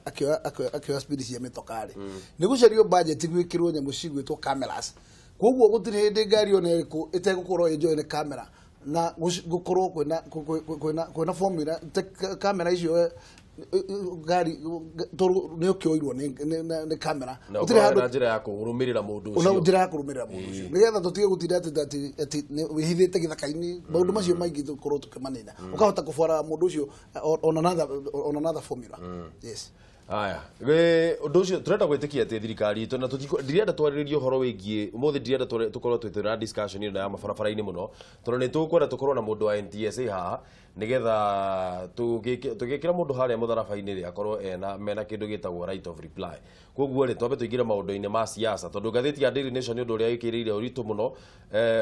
akĩoya speed cia mĩtokarĩ nĩ gũcario budget gwĩkĩrwo nyamũ cigwĩtwo cameras koguo gũtirĩ hĩndĩ ngari ona ĩrĩkũ ĩtegũkorwo ĩnjoe nĩ kamera na gũkorwo kwĩna formula kamera icio ngari tondũ nĩ ũkĩoirwo nĩ kamera gũtirĩ handũ na njĩra ya kũrũmĩrĩra mũndũ ũcio na njĩra ya kũrũmĩrĩra mũndũ ũcio nĩgetha tũtige gũtinda atĩ wĩhithĩte gĩthaka-inĩ maũndũ macio maingĩ tũkorwo tũkĩmanina ũkahota kũbwara mũndũ ũcio on another formula. Yes. Aya, ũndũ ũcio tũrenda gwĩtĩkia atĩ thirikari itũ na ndirenda twarĩrĩrie ũhoro wĩgiĩ ũmũthĩ, ndirenda tũkorwo twĩna discussion ĩno ya mabarabara-inĩ mũno, tondũ nĩ tũkwenda tũkorwo na mũndũ wa NTSA haha nĩgetha tũgĩkĩra mũndũ harĩa mũtharaba-inĩ rĩ akorwo ena mena kĩndũ gĩtagwo right of reply. Koguo rĩ twambe tũingĩre maũndũ-inĩ ma siasa, tondũ ngathĩti ya Daily Nation nĩ ũndũ ũrĩa ĩkĩrĩire ũritũ mũno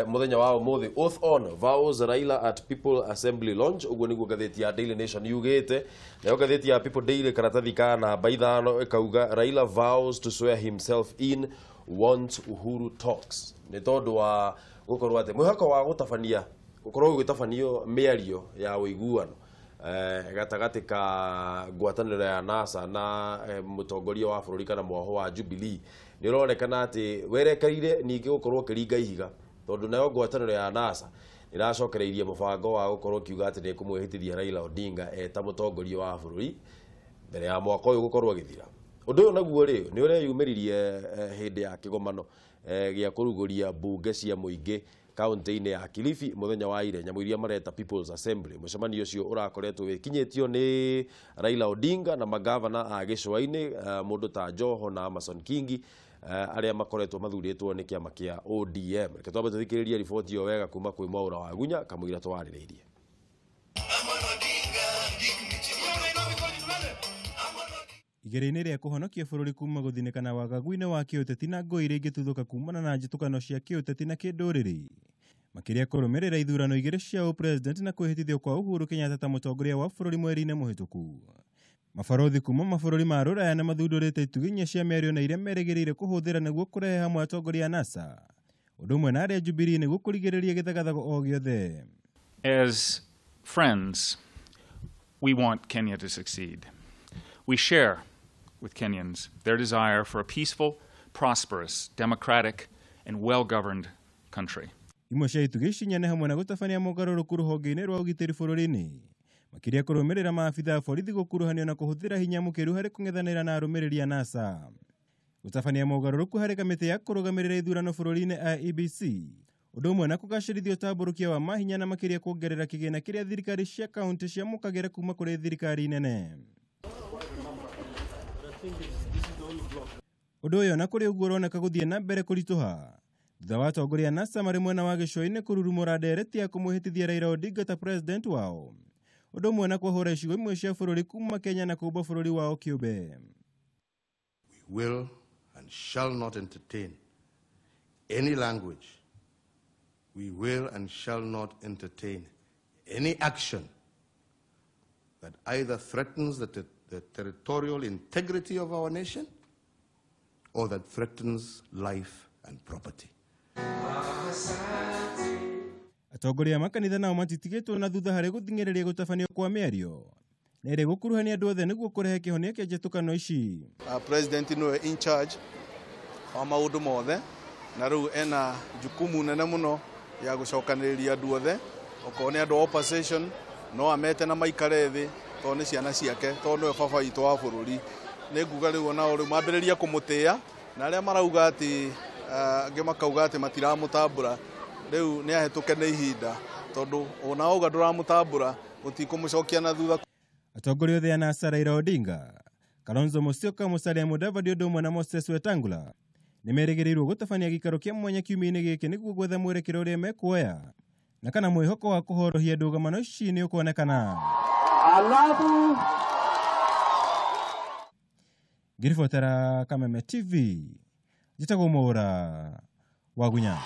mũthenya wa ũmũthĩ. Oath on vows Raila at People Assembly launch, ũguo nĩguo ngathĩti ya Daily Nation yugĩte. Nayo ngathĩti ya People Daily karatathi ka namba 5 ĩkauga Raila vows to swear himself in once Uhuru talks. Nĩ tondũ wa gũkorwo atĩ mwĩhoko wa gũtabania gũkorwo gũgĩtabanio mĩario ya ũiguano gatagatĩ ka ngwatanĩro ya NASA na mũtongoria wa bũrũri kana mwaho wa Jubilee nĩ ũronekana atĩ werekeire ningĩ gũkorwo ũkĩringa ihiga, tondũ nayo ngwatanĩro ya NASA ĩracokereirie mũbango wa gũkorwo ũkiuga atĩ nĩ ĩkũmwĩhĩtithia Raila Odinga eta mũtongoria wa bũrũri mbere ya mwaka ũyũ gũkorwo ũgĩthira. Ũndũ ũyũ naguo rĩ nĩ ũreyumĩririe hĩndĩ ya kĩgomano gĩa kũrugũria mbunge cia mũingĩ kaunti-inĩ ya Kilifi mũthenya wa ire, nyamũ iria mareta People's Assembly. Mũcemanio ũcio ũrakoretwo wĩkinyĩtio nĩ Raila Odinga na magavana a gĩcũa-inĩ, mũndũ ta Joho na Amason Kingi, arĩa makoretwo mathurĩtwo nĩ kĩama kĩa ODM. Reke twambe tũthikĩrĩrie riboti ĩyo wega kuma kwĩ Mwaũra wa Gunya kamũira twarĩrĩirie. Igeria-inĩ rĩa kũhonokia bũrũri kuma gũthinĩkana wagagu-inĩ wa kĩũteti na ngũĩ iria ingĩtuthũka kumana na njĩtũkano cia kĩũteti na kĩndũrĩrĩ, makĩria kũrũmĩrĩra ithurano igĩrĩ cia ũpresident na kwĩhĩtithio kwa Uhuru Kenyatta ta mũtongoria wa bũrũri mweri-inĩ mũhĩtũku. Mabarothi kuma mabũrũri ma rũraya nĩ mathundũrĩte itugĩ inya cia mĩario na iria merĩgĩrĩire kũhũthĩra nĩguo kũrehe hamwe atongoria a NASA ũndũ ũmwe na arĩa Jubilee nĩguo kũrigĩrĩria gĩthagathago o gĩothe. As friends, we want Kenya to succeed. We share with Kenyans their desire for a peaceful, prosperous, democratic, and well-governed country. Imwe cia itugĩ ici inya nĩ hamwe na gũtabania mogarũrũku rũhonge-inĩ rwa ũgitĩri bũrũri-inĩ, makĩria kũrũmĩrĩra maabitha a borithi gũkuruhanio na kũhũthĩra hinya mũkĩru harĩ kũng'ethanĩra na arũmĩrĩri a NASA, gũtabania mogarũrũku harĩ kamĩtĩ ya kũrũgamĩrĩra ithurano bũrũri-inĩ IEBC, ũndũ ũmwe na kũgacĩrithia ũtambũrũkia wa mahinya na makĩria kuongerera kĩgĩna kĩrĩa thirikari cia kaunti ciamũkagĩra kuma kũrĩ thirikari nene. Ũndũ ũyũ na kũrĩ ũguo ũroneka gũthiĩ na mbere kũritũha thutha wa atongoria a NASA marĩ mwena wa gĩcũa-inĩ kũrurumũra ndereti ya kũmwĩhĩtithia Raila Odinga ta president wao, ũndũ ũmwe na kũhũra icigo imwe cia bũrũri kuma Kenya na kũũmba bũrũri wao kĩũmbe. We will and shall not entertain any language. We will and shall not entertain any action that either threatens the territorial integrity of our nation or that threatens life and property. Atongoria a makanitha nao matitigĩtwo na thutha harĩ gũthing'ĩrĩria gũtabanio kwa mĩario na ĩrĩ gũkuruhania andũ othe nĩguo kũrehe kĩhonia kĩa njĩtũkano ici. President nĩwe in charge wa maũndũ mothe na rĩu ena jukumu nene mũno ya gũcokanĩrĩria andũ othe, okorwo nĩ andũ a opposition no amete na maikare thĩ tondũ nĩ ciana ciake, tondũ nĩwe baba witũ wa bũrũri. Nĩ nguga rĩu onao rĩu mambĩrĩria kũmũtĩĩa, na arĩa marauga atĩ angĩ makauga atĩ matiramũtambũra rĩu nĩ ahĩtũke nĩ ihinda, tondũ ona wauga ndũramũtambũra gũtikũmũcokia na thutha. Atongoria othe a NASA Raila Odinga, Kalonzo Musyoka, Musalia Mudavadi ũndũ ũmwe na Moses Wetangula nĩ merĩgĩrĩirwo gũtabania gĩikaro kĩa mwanya kiumia-inĩ gĩkĩ nĩguo gwetha mwerekera ũrĩa mekuoya na kana mwĩhoko wa kũhorohia ndũgamano ici nĩ ũkuonekana. Alafu ngiribotera Kameme TV, njĩtagwo Mwaũra wa Gunya.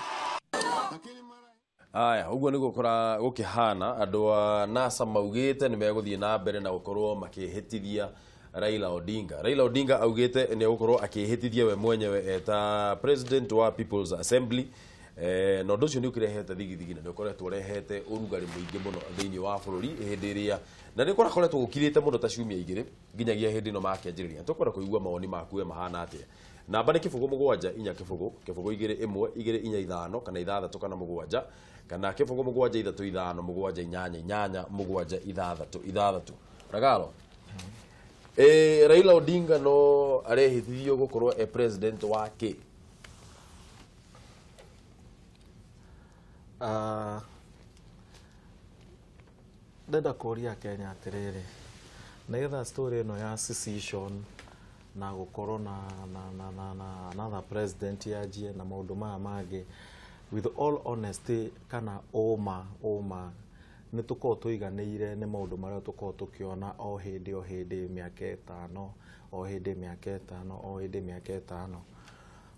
Aya, ũguo nĩguo gũkĩhana andũ a NASA maugĩte nĩ megũthiĩ na mbere na gũkorwo makĩhĩtithia Raila Odinga. Raila Odinga augĩte nĩ egũkorwo akĩhĩtithia we mwenyewe eta president wa People's Assembly. Na ũndũ ũcio nĩ ũkĩrehete thigithigi na nĩ ũkoretwo ũrehete ũrugarĩ mũingĩ mũno thĩinĩ wa bũrũri hĩndĩ ĩrĩa na nĩ kũrakoretwo gũkirĩte mũno ta ciumia igĩrĩ nginyagia hĩndĩ ĩno makĩanjĩrĩria. Tũkwenda kũigua mawoni maku we mahana atĩa. Namba nĩ 0 7 4 0 0 2 1 2 4 5 kana 6 kana 7 kana 0 7 3 5 7 8 8 7 6 6. Ragalo. Raila Odinga no arehithio gũkorwo e president wa kĩ? Ndenda kũria Kenya atĩrĩrĩ, nĩgetha story ĩno ya secession na gũkorwo na another president yanjie na maũndũ maya mangĩ. With all honesty kana ũma nĩ tũkorwo tũiganĩire nĩ maũndũ marĩa tũkorwo tũkĩona o hĩndĩ mĩaka ĩtano o hĩndĩ mĩaka ĩtano o hĩndĩ mĩaka ĩtano.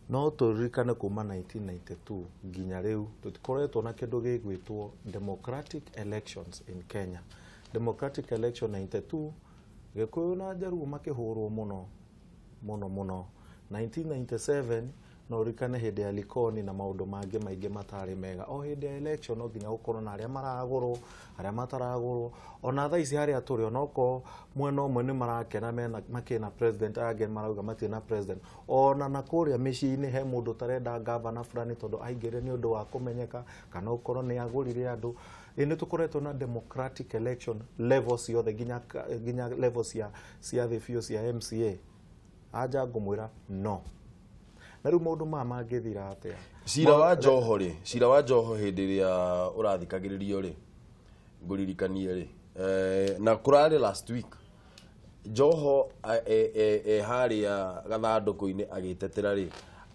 No tũririkane kuma 1992 nginya rĩu tũtikoretwo na kĩndũ gĩgwĩtwo democratic elections in Kenya. Democratic election 92 Gĩkũyũ na Njaruo makĩhũrwo mũno mũno mũno. 1997 no ũririkane hĩndĩ ya Likoni na maũndũ mangĩ maingĩ matarĩ mega. O hĩndĩ ya election no nginya gũkorwo na arĩa maragũrwo, arĩa mataragũrwo. Ona thaa ici harĩa tũrĩ onokorwo mwena ũmwe nĩ marakena mena makĩna president, aya angĩ marauga matirĩ na president. Ona na kũrĩa mĩciĩ-inĩ he mũndũ ũtarenda gavana fulani tondũ aingĩrire nĩ ũndũ wa kũmenyeka kana ũkorwo nĩ agũrire andũ. Nĩ tũkoretwo na democratic election level ciothe nginya level cia thĩ biũ cia MCA. Anja ngũmwĩra no. Na rĩu maũndũ maya mangĩthira atĩa? Cira wa Joho rĩ, cira wa Joho hĩndĩ ĩrĩa ũrathikagĩrĩrio rĩ, ngũririkanie rĩ, na kũrarĩ last week Joho harĩa gathandũkũ-inĩ agĩtetera rĩ,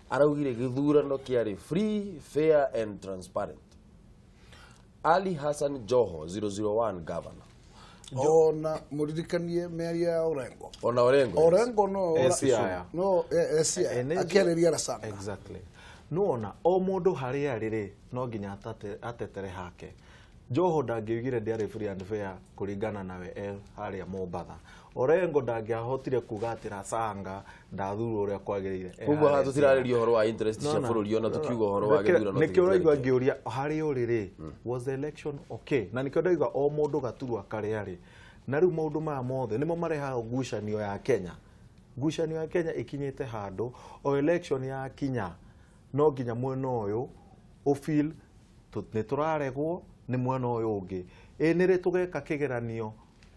araugire gĩthurano kĩarĩ free, fair and transparent. Ali Hassan Joho 001 governor. Ona muririkanie mĩario ya Orengo. Ona Orengo. Orengo no no akĩarĩria Rasanga. Exactly. Nĩwona o mũndũ harĩa arĩ rĩ no nginya atetere hake. Joho ndangĩugire ndĩarĩ free and fair kũringana nawe harĩa Mombatha. Orengo ndangĩahotire kuga atĩ Rasanga ndathurwo ũrĩa kwagĩrĩire. Koguo haha tũtirarĩria ũhoro wa interest cia bũrũri ona tũkiuga ũhoro wa gĩthurano. Nĩkĩo ũraigua ngĩũria harĩa ũrĩ rĩ, was the election okay? Na nĩkĩo ndaigua o mũndũ gaturwa karĩa arĩ. Na rĩu maũndũ maya mothe nĩmo marehaga ngucanio ya Kenya. Ngucanio ya Kenya ĩkinyĩte handũ o election yakinya no nginya mwena ũyũ ũfeel nĩ tũraregwo nĩ mwena ũyũ ũngĩ. Ĩ nĩ rĩ tũgeka kĩgeranio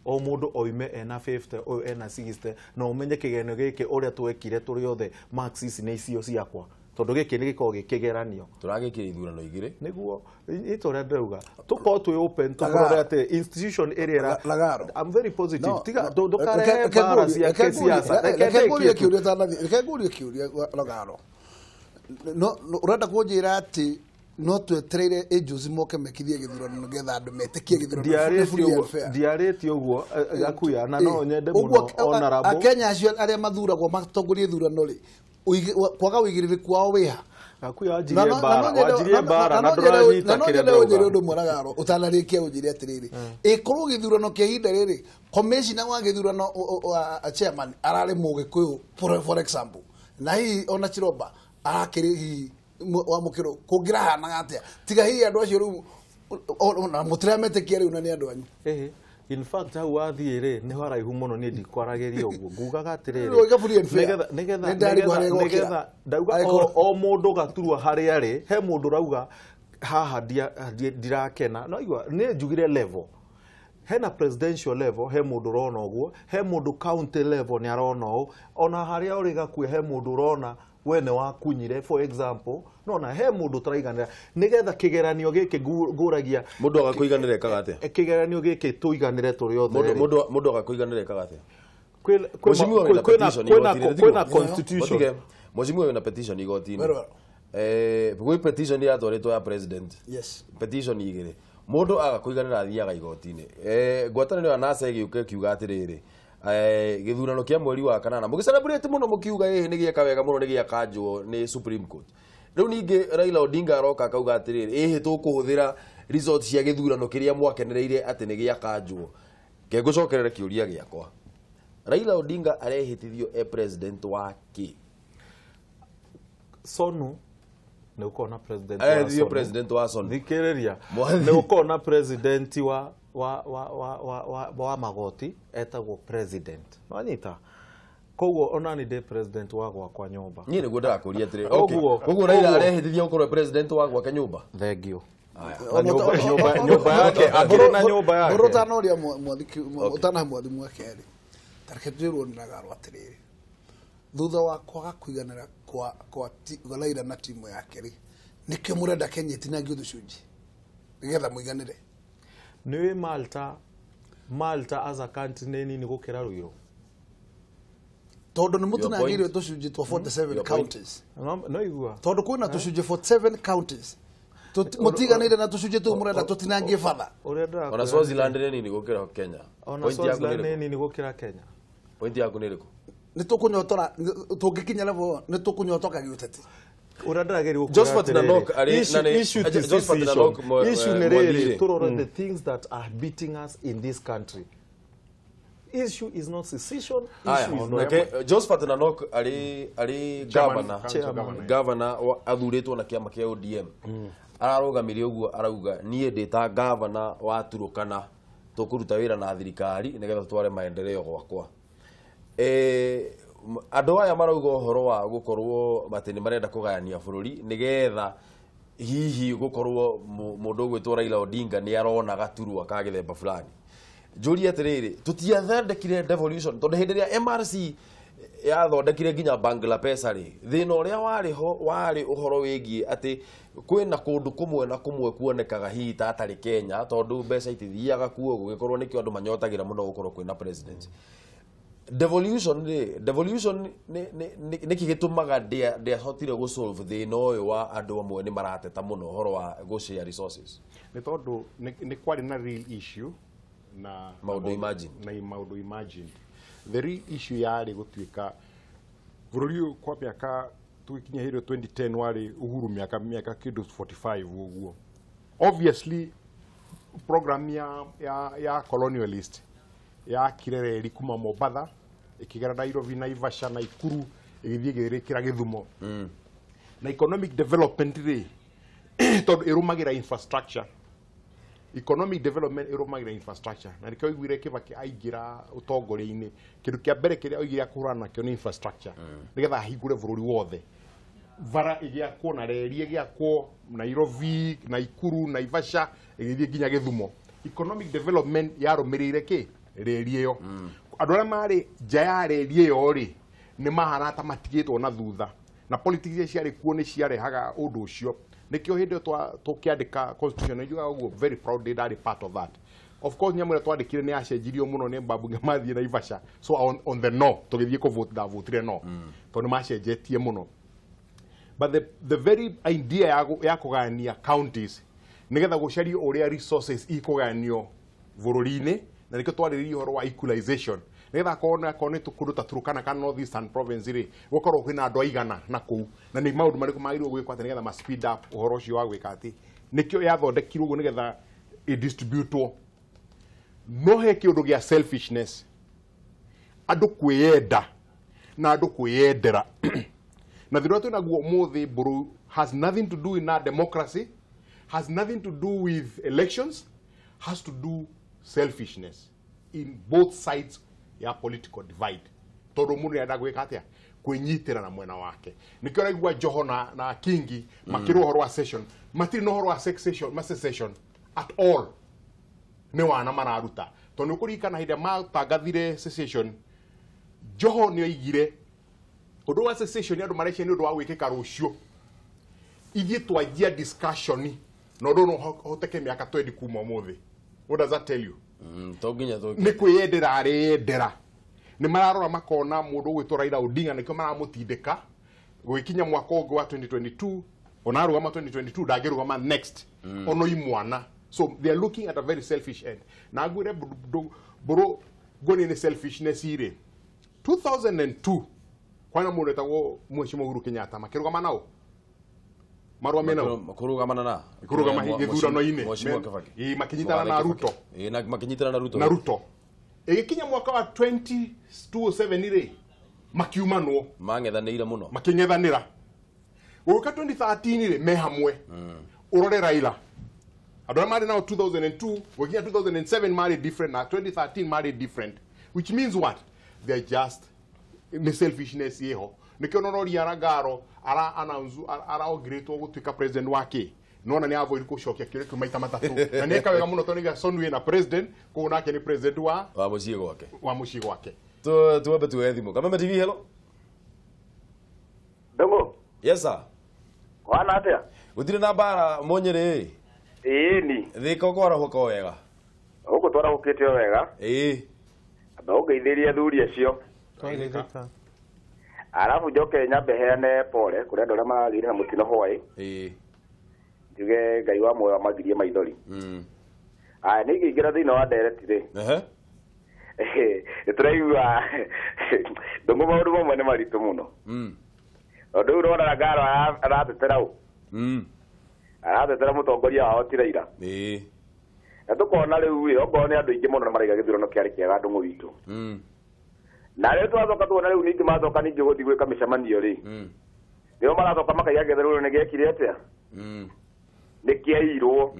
o mũndũ oime ena 50 ũyũ ena 60 na ũmenye kĩgeranio gĩkĩ ũrĩa twekire tũrĩ othe marks ici nĩ icio ciakwa tondũ gĩkĩ nĩ gĩkoragwo gĩkĩgeranio. Tũragĩkĩra ithurano igĩrĩ nĩguo ĩ ũrĩa ndĩrauga tũkorwo twĩ open tũrore atĩ institution ĩrĩa I'm very positive. Tiga ndũkarehe mbara cia kĩsiasa. Reke ngũrie kĩũria ũtanathiĩ, reke ngũrie kĩũria Lagaro. No ũrenda kũnjĩra atĩ no twetereire agency moke mekithie gĩthurano nĩgetha andũ metĩkie gĩthurano. Ndiarĩtie ũguo Gakuya, na no nyende mũno honorable Akenya acio arĩa mathuragwo matongorie ithurano rĩ, kwaga ũigĩrĩrĩku wao wĩha? Gakuya wanjirie mbara na ndũranyita kĩrĩa ndauga. Ũndũ ũmwe Lagaro ũtanarĩkia ũnjĩre atĩrĩrĩ, ĩkorwo gĩthurano kĩa ihinda rĩrĩ commissioner wa gĩthurano chairman ararĩ Mũgĩkũyũ for example, na hihi ona Chiromba arakĩrĩ hihi wa mukiro kũngĩrahanaga atĩa tiga hihi andũ acio rĩu ona mũtirametĩkia rĩu na nĩ andũ anyu. In fact hau wathiĩ rĩ nĩ haraihu mũno niĩ ndikwaragĩria ũguo ngugaga atĩrĩrĩ nĩgetha ndauga o mũndũ gaturwa harĩa arĩ he mũndũ ũrauga haha ndirakena no igua nĩ njugire level hena presidential level he mũndũ ũrona ũguo he mũndũ county level nĩ arona ũũ ona harĩa ũrĩ Gakuya he mũndũ ũrona we nĩ wakunyire for example no na he mũndũ ũtaraiganĩra nĩgetha kĩgeranio gĩkĩ ngũragia mũndũ agakũiganĩra ekaga atĩa kĩgeranio gĩkĩ tũiganĩre tũrĩ othe mũndũ agakũiganĩra ekaga atĩa kwĩna constitution mheshimiwa wĩna petition igoti-inĩ gwĩ petition yatwarĩtwo ya president. Yes. Petition igĩrĩ mũndũ agakũiganĩra athiaga igoti-inĩ. Ngwatanĩro ya NASA ĩgĩũka ĩkiuga atĩrĩrĩ gĩthurano kĩa mweri wa kanana mũgĩcelebrate mũno mũkiuga ĩhĩ nĩ gĩeka wega mũno nĩ gĩakanjwo nĩ Supreme Court. Rĩu ningĩ Raila Odinga aroka akauga atĩrĩrĩ ĩhĩ tũkũhũthĩra results cia gĩthurano kĩrĩa mwakenereire atĩ nĩ gĩakanjwo. Ke ngũcokerere kĩũria gĩakwa, Raila Odinga arehĩtithio e president wa kĩ? Sonu nĩ ũkorwo na president wa Sonu. President wa Sonu. Thikĩrĩria nĩ ũkorwo na president wa magoti etagwo president. Wanyita koguo ona ni ndĩ president wa gwakwa nyũmba. Niĩ nĩguo ndĩrakũria atĩrĩ. Okay. Koguo Raila arehĩtithia gũkorwo president wa gwake nyũmba. Thank you. Nyũmba yake akĩrĩ na nyũmba yake. Mbũrũ ũtanoria mwathiki ũtanahe mwathi wa kerĩ. Ta reke twĩrwo nĩ Lagaro atĩrĩrĩ, thutha wa kwaga kũiganĩra kwa Raila na timu yake rĩ, nĩkĩo mũrenda Kenya ĩtinangio tũcunjĩ nĩgetha mũiganĩre? Nĩũĩ Malta as a country nĩ nini gũkĩra Ruiru. Tondu nĩ mũtinangĩirio tũcunjĩ twa 47 counties. No igua. Tondu kwĩna tũcunjĩ 47 counties. Mũtiganĩire na tũcunjĩ tũu mũrenda tũtinangie batha. Ona Swaziland nĩ nini gũkĩra Kenya. Ona Swaziland nĩ nini gũkĩra Kenya. Point yaku nĩ ĩrĩkũ? Nĩ tũkũnyotora tũngĩkinya level nĩ tũkũnyotoka gĩũteti. Ũrĩa ndĩrageria gũkwĩra Josephat Nanok atĩrĩrĩ, issue nĩ rĩrĩ, tũrore the things that are beating us in this country. Issue is not secession, issue is not. Josephat Nanok arĩ governor athurĩtwo na kĩama kĩa ODM. Ararũgamire ũguo arauga niĩ ndĩ ta governor wa Turukana tũkũruta wĩra na thirikari nĩgetha tũtware maendeleo gwakwa. Andũ aya marauga ũhoro wa gũkorwo atĩ nĩ marenda kũgayania bũrũri nĩgetha hihi gũkorwo mũndũ ũgwĩtwo Raila Odinga nĩ arona gaturwa ka gĩthemba fulani. Njũrie atĩrĩrĩ, tũtiathondekire devolution tondũ hĩndĩ ĩrĩa MRC yathondekire nginya Bangla Pesa rĩ, thĩna ũrĩa warĩ ho warĩ ũhoro wĩgiĩ atĩ kwĩna kũndũ kũmwe na kũmwe kuonekaga hihi ta hatarĩ Kenya tondũ mbeca itithiaga kuo, gũgĩkorwo nĩkĩo andũ manyotagĩra mũno gũkorwo kwĩna president. Devolution rĩ, devolution nĩkĩ gĩtũmaga ndĩahotire gũsolve thĩna ũyũ wa andũ amwe nĩ marateta mũno ũhoro wa gũshare resources? Nĩ tondũ nĩ kwarĩ na real issue na maũndũ imagine na maũndũ imagined. The real issue yarĩ gũtuĩka bũrũri ũyũ kwa mĩaka tũgĩkinya hĩndĩ 2010 warĩ Uhuru mĩaka kĩndũ 45 ũguo. Obviously program ya colonialist yakire reri kuma Mombatha ĩkĩgera Nairobi, Naivasha, Nakuru ĩgĩthiĩ ĩgĩrĩkĩra Gĩthumo. Na economic development rĩ tondũ ĩrũmagĩra infrastructure. Economic development ĩrũmagĩra infrastructure. Na nĩkĩo oigire Kibaki aingĩra ũtongoria-inĩ kĩndũ kĩa mbere kĩrĩa oigire akũhũrana nakĩo nĩ infrastructure nĩgetha ahingũre bũrũri wothe. Bara ĩgĩakwo na reri ĩgĩakwo Nairobi, Nakuru, Naivasha ĩgĩthiĩ nginya Gĩthumo. Economic development yarũmĩrĩire kĩ? Reri ĩyo. Andũ arĩa marĩ nja ya reri ĩyo rĩ nĩ mahana ta matigĩtwo na thutha, na politics iria ciarĩ kuo nĩ ciarehaga ũndũ ũcio. Nĩkĩo hĩndĩ ĩyo tũkĩandĩka constitution njugaga ũguo very proud ndarĩ part of that. Of course nyamũ ĩrĩa twandĩkire nĩ yacenjirio mũno nĩ mbunge mathiĩ Naivasha, so on the no tũgĩthiĩ kũvote, ndavotire no tondũ nĩ macenjetie mũno. But the very idea ya kũgayania counties nĩgetha gũcario ũrĩa resources ikũgayanio bũrũri-inĩ, na nĩkĩo twarĩrĩria ũhoro wa equalization nĩgetha akorwo nĩ kũndũ ta Turkana kana North Eastern Province rĩ gũkorwo kwĩna andũ aigana na kũu, na nĩ maũndũ marĩkũ magĩrĩirwo gwĩkwo atĩ nĩgetha ma speed up ũhoro ũcio wa gwĩka atĩ nĩkĩo yathondekirwo ũguo nĩgetha ĩdistributwo. No he kĩũndũ gĩa selfishness, andũ kwĩyenda na andũ kwĩyendera. Na thĩna ũrĩa twĩnaguo ũmũthĩ mbũrũ has nothing to do with na democracy, has nothing to do with elections, has to do selfishness in both sides ya political divide. Tondũ mũndũ nĩarenda gwĩka atĩa? Kwĩnyitĩra na mwena wake. Nĩkĩo ũraigua Joho na Kingi makĩrwo ũhoro wa session, matirĩ na ũhoro wa secession at all. Nĩ wana mararuta. Tondũ nĩ ũkũririkana hĩndĩ ĩrĩa matangathire secession, Joho nĩ oigire ũndũ wa secession andũ mareciria nĩ ũndũ wa gwĩkĩka rũciũ. Ithuĩ twanjia discussion na ũndũ no ũhoteke mĩaka 20 kuma ũmũthĩ. What does that tell you? Nĩ kwĩyendera areyendera. Nĩ mararora makona mũndũ ũgwĩtwo Raila Odinga nĩkĩo maramũtindĩka gũgĩkinya mwaka ũngĩ wa 2022, ona arũgama 2022 ndangĩrũgama next ono imwana. So they are looking at a very selfish end. Na ngwĩre mbũrũ ngoni nĩ selfishness rĩ. 2002 kwana mũndũ wetagwo Mheshimiwa Uhuru Kenyatta makĩrũgama nao marũgame nao kũrũgamana na kũrũgama gĩthurano-inĩ makĩnyitana na Ruto. Makĩnyitana na Ruto. Na Ruto. Ĩgĩkinya mwaka wa 2007 rĩ makiumanwo mang'ethanĩire mũno makĩng'ethanĩra. Gũgĩũka 2013 rĩ me hamwe. Ũrore Raila andũ arĩa marĩ nao 2002 gũgĩkinya 2007 marĩ different na 2013 marĩ different, which means what? They are just nĩ selfishness ĩho. Nĩkĩo nonoria Rangaro ara announce araongĩrĩtwo gũtuĩka president wake nona nĩ avoid gũcokia kĩũria kĩu maita matatũ na nĩ eka wega mũno tondũ nĩ Sonwe na president koguo nake nĩ president wa mũciĩ gwake wa mũciĩ gwake. Tuwambe tuoe thimũ. Kameme TV, hello. Ndogo. Yes sir. Wana atĩa? Gũtirĩ na mbara Mũnyĩrĩ. Ĩĩ ni. Thika ũkwarahũka o wega. Gũkũ twarahũkĩte o wega. Ĩĩ. Amba ũngeithĩrie athuri acio. Twageithĩka. Arabu njoke nyambe heane pole kũrĩ andũ arĩa maragĩire na mũtino hwaĩ. Njuge Ngai wa muoyo amagirie maithori. Aya nĩ ingĩingĩra thĩinĩ wa ndereti rĩ. Nĩtũraigua ndũngũ maũndũ mamwe nĩ maritũ mũno. Tondũ rĩu ũrona Ragaro aratetera ũ? Aratetera mũtongoria wao ti Raila. Na tũkona rĩu ĩ okorwo nĩ andũ aingĩ mũno maraiga gĩthurano kĩarĩ kĩega ndũng'ũ witũ. Na rĩu twacoka tuona rĩu ningĩ macoka ningĩ gũthiĩ gwĩka mĩcemanio rĩ. Nĩo maracoka makaiga gĩthurano nĩ gĩekire atĩa? Nĩ kĩairwo.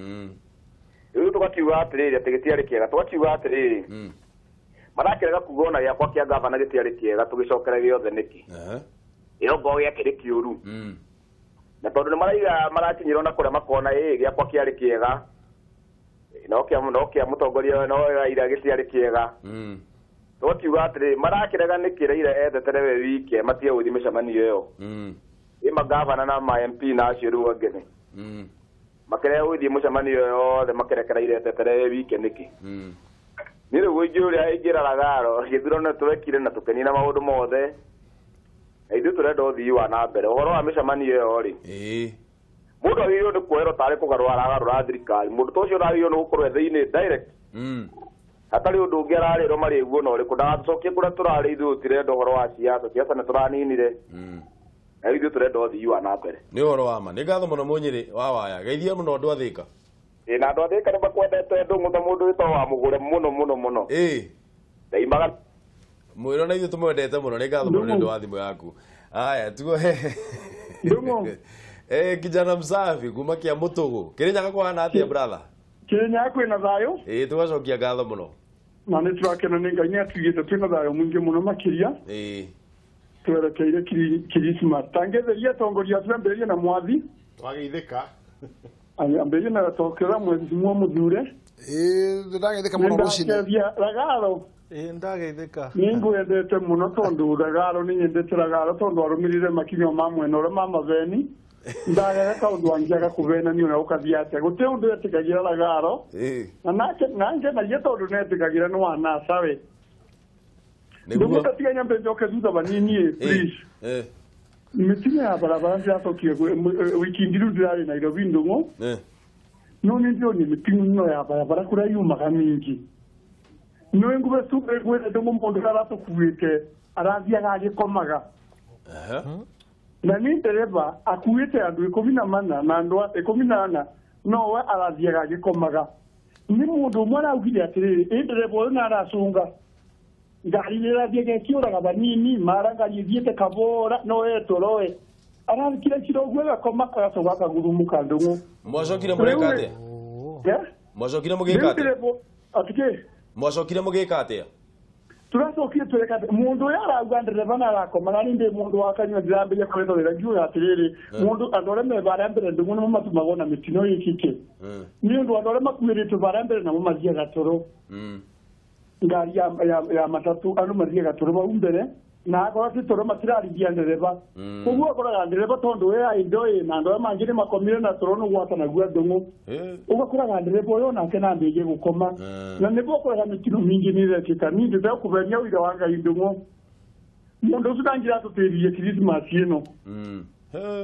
Rĩu tũgakiuga atĩrĩrĩ atĩ gĩtiarĩ kĩega, tũgakiuga atĩrĩrĩ marakĩrega kuga ona gĩakwa kĩa gavana gĩtiarĩ kĩega tũgĩcokere gĩothe nĩkĩ? Ĩyo ngoo gĩakĩrĩ kĩũru. Na tondũ nĩ maraiga marakinyĩrwo na kũrĩa makona ĩ gĩakwa kĩarĩ kĩega no kĩa mũtongoria no Raila gĩtiarĩ kĩega. Tũgakiuga atĩrĩ marakĩrega nĩkĩ Raila etetere we wike matige gũthiĩ mĩcemanio ĩyo. Ĩ magavana na ma MP na acio rĩu angĩ nĩ makĩrega gũthiĩ mũcemanio ĩyo yothe makĩrekera Raila etetere we wike nĩkĩ? Nĩ rĩu ingĩũria ingĩra Ragaro gĩthurano twekire na tũkenina maũndũ mothe na ithuĩ tũrenda ũthii wa na mbere ũhoro wa mĩcemanio ĩyo rĩ. Mũndũ agĩrĩirwo nĩ kuoerwo tarĩ kũgarũra aragarũra thirikari mũndũ ta ũcio ũragĩrĩirwo nĩ gũkorwo e thĩinĩ direct hatarĩ ũndũ ũngĩ ararĩrwo marĩguo na ũrĩkũ ndagatũcokie kũrĩa tũrarĩ ithuĩ tũtirenda ũhoro wa siasa siasa nĩ tũraninire na ithuĩ tũrenda ũthii wa na mbere. Nĩ ũhoro wa ma. Nĩ ngatho mũno Mũnyĩrĩ wa Waya. Geithia mũno andũ a Thĩka. Ĩ na andũ a Thĩka nĩ makwendete ndũng'ũ ta mũndũ wĩtagwo wa Mũgũre mũno mũno mũno. Ndaimaga mwĩrwo na ithuĩ tũmwendete mũno. Nĩ ngatho mũno nĩ ũndũ wa thimũ yaku. Aya tuoe Ndũng'ũ. Kijana msafi kuma kia Mũtũgũ. Kĩrĩnyaga kũhana atĩa brother? Kĩrĩnyaga kwĩna thayũ. Tũgacokia ngatho mũno. Na nĩ tũrakena nĩ Ngai nĩ atugĩte twĩna thayũ mũingĩ mũno makĩria. Twerekeire Christmas. Tangetheria atongoria twambĩrĩrie na Mwathi. Twageithĩka. Ambĩrĩrie na tokera mwezi mwa mũthure. Ndĩrageithĩka mũno rũcinĩ. Ragaro. Ndageithĩka. Nĩ ngwendete mũno tondũ Ragaro nĩ nyendete Ragaro tondũ arũmĩrĩire makinya ma mwena ũrĩa ma maveni. Ndagega kaũndũ angĩaga kũvenanio na ũkathiĩ atĩa gũtirĩ ũndũ etĩkagĩra Ragaro. Na nake nangenagia tondũ nĩetĩkagĩra nĩ wa NASA we. Ndũgũtatiga nyambe njoke thutha banini please. Mĩtino ya barabara ndĩracokire wiki ngiru ndĩrarĩ Nairobi ndũng'ũ. No nĩ ndĩronire mĩtino ya barabara kũrĩa yumaga mĩingĩ. No ngube ngwĩre ndũng'ũ mũndũ ũrĩa aratũkuĩte arathiaga agĩkomaga. Na nĩ ndereba akuĩte andũ 14 na andũ 14 no we arathiaga agĩkomaga. Nĩ mũndũ ũmwe araugire atĩrĩrĩ ĩ ndereba ũyũ nĩaracũnga ngari nĩ ĩrathiaga ĩkĩũraga banini mara ngari ĩthiĩte kabora no etoroe arathikire kiro ũguo agakoma agacoka akagurumũka ndũng'ũ. Mwacokire mũreka atĩa? Mwacokire mũgĩka atĩa? Atikĩ? Mwacokire mũgĩka atĩa? Tũracokire tũreka mũndũ ũrĩa arauga ndereba na arakoma na niĩ ndĩ mũndũ wa kanyua ndĩrambĩrĩria kwĩrorera ngiuga atĩrĩrĩ mũndũ andũ arĩa me barĩa mbere ndũng'ũ nĩmo matumagwo na mĩtino ĩkĩke. Nĩ ũndũ andũ arĩa makuĩrĩtwo barĩa mbere namo mathiaga toro. Ngari ya matatu andũ mathiaga toro bau mbere na akorwo ti toro matirarigia ndereba. Koguo akoraga ndereba tondũ we aindo ĩ na andũ arĩa mangĩ nĩ makomire na toro nĩ gwatanagia ndũng'ũ. Ũgakoraga ndereba ũyũ onake nambĩrĩrie gũkoma. Na nĩguo ũkoraga mĩtino mĩingĩ nĩ ĩrekĩka. Niĩ ndĩtekũbenia ũira wa Ngai ndũng'ũ. Mũndũ ũcio ndangĩra tũtĩrie Christmas ĩno.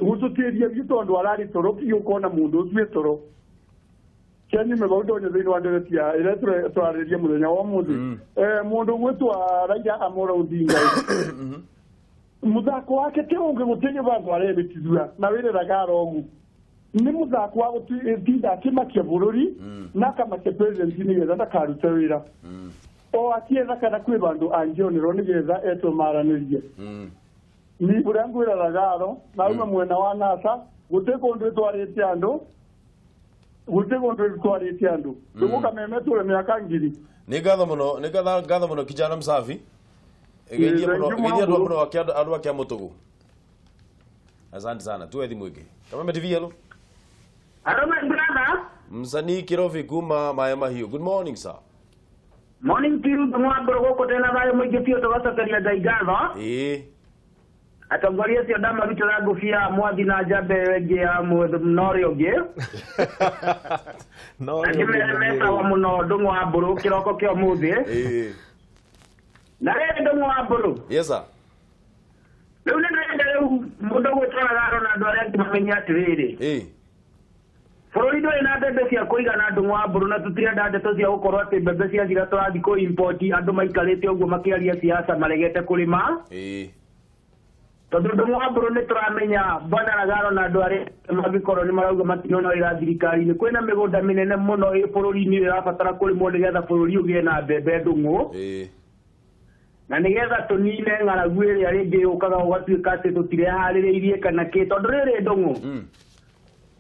Gũtũtĩria biũ tondũ ararĩ toro biũ ũkona mũndũ ũcio e toro. Kenya mebaudo onye thĩinĩ wa ndereti ya ĩrĩa twarĩria mũthenya wa ũmũthĩ. Mũndũ ũgwĩtwo Raila Amolo Odinga mũthako wake ti ũngĩ gũtirĩ gĩbango arebĩtithua na wĩre Ragaro ũguo nĩ mũthako wa gũtinda akĩmakia bũrũri na akamakia president nĩgetha ndakarute wĩra o akietha kana kwĩ bandũ angĩonerwo nĩgetha etwo maranĩrie. Ni ũrĩa ngwĩra Ragaro na auma mwena wa NASA gũtirĩ kũndũ ĩtwarĩte andũ gũtirĩ kũndũ ĩtwarĩte andũ ndũgũka memetũre mĩaka ngiri. Nĩ ngatho mũno, nĩ ngatho mũno kijana msafi. Geithia mũno, geithia andũ mũno andũ a Kĩamũtũgũ. Asante sana. Tuwe thimũ ĩngĩ. Kameme TV, hello. Hello my brother. Msanii Kirobi kuma Maĩ Mahiũ. Good morning sir. Morning to you ndũng'ũ gũkũ tena thayũ mũingĩ biũ tũgacokeria Ngai ngatho. Atongoria acio ndamarutĩra ngũbia Mwathi na Njambe ĩyo ĩngĩ ya na ũrĩa ũngĩ. Na ngĩmere metawa mũno Ndũng'ũ wa Mbũrũ kĩroko kĩa ũmũthĩ. Na rĩrĩ Ndũng'ũ wa Mbũrũ. Yes sir. Rĩu nĩ ndĩrenda rĩu mũndũ gwĩtwara garo na andũ arĩa angĩ mamenye atĩrĩrĩ. Bũrũri ndũrĩ na mbembe cia kũigana Ndung'u wa Mbũrũ na tũtirenda ndeto cia gũkorwo atĩ mbembe ciathira tũrathiĩ kũ import andũ maikarĩte ũguo makĩaria siasa maregete kũrĩma. Tondũ Ndung'u wa Mbũrũ nĩ tũramenya Bwana Ragaro na andũ arĩa mangĩkorwo nĩ marauga matinona wĩra thirikari-inĩ kwĩna mĩgũnda mĩnene mũno ĩ bũrũri-inĩ ĩrabatara kũrĩmwo nĩgetha bũrũri ũgĩe na mbembe Ndung'u. Na nĩgetha tũnine ng'aragu ĩrĩa rĩngĩ yũkaga ũgatuĩka atĩ tũtireharĩrĩirie kana kĩ tondũ rĩrĩ Ndung'u.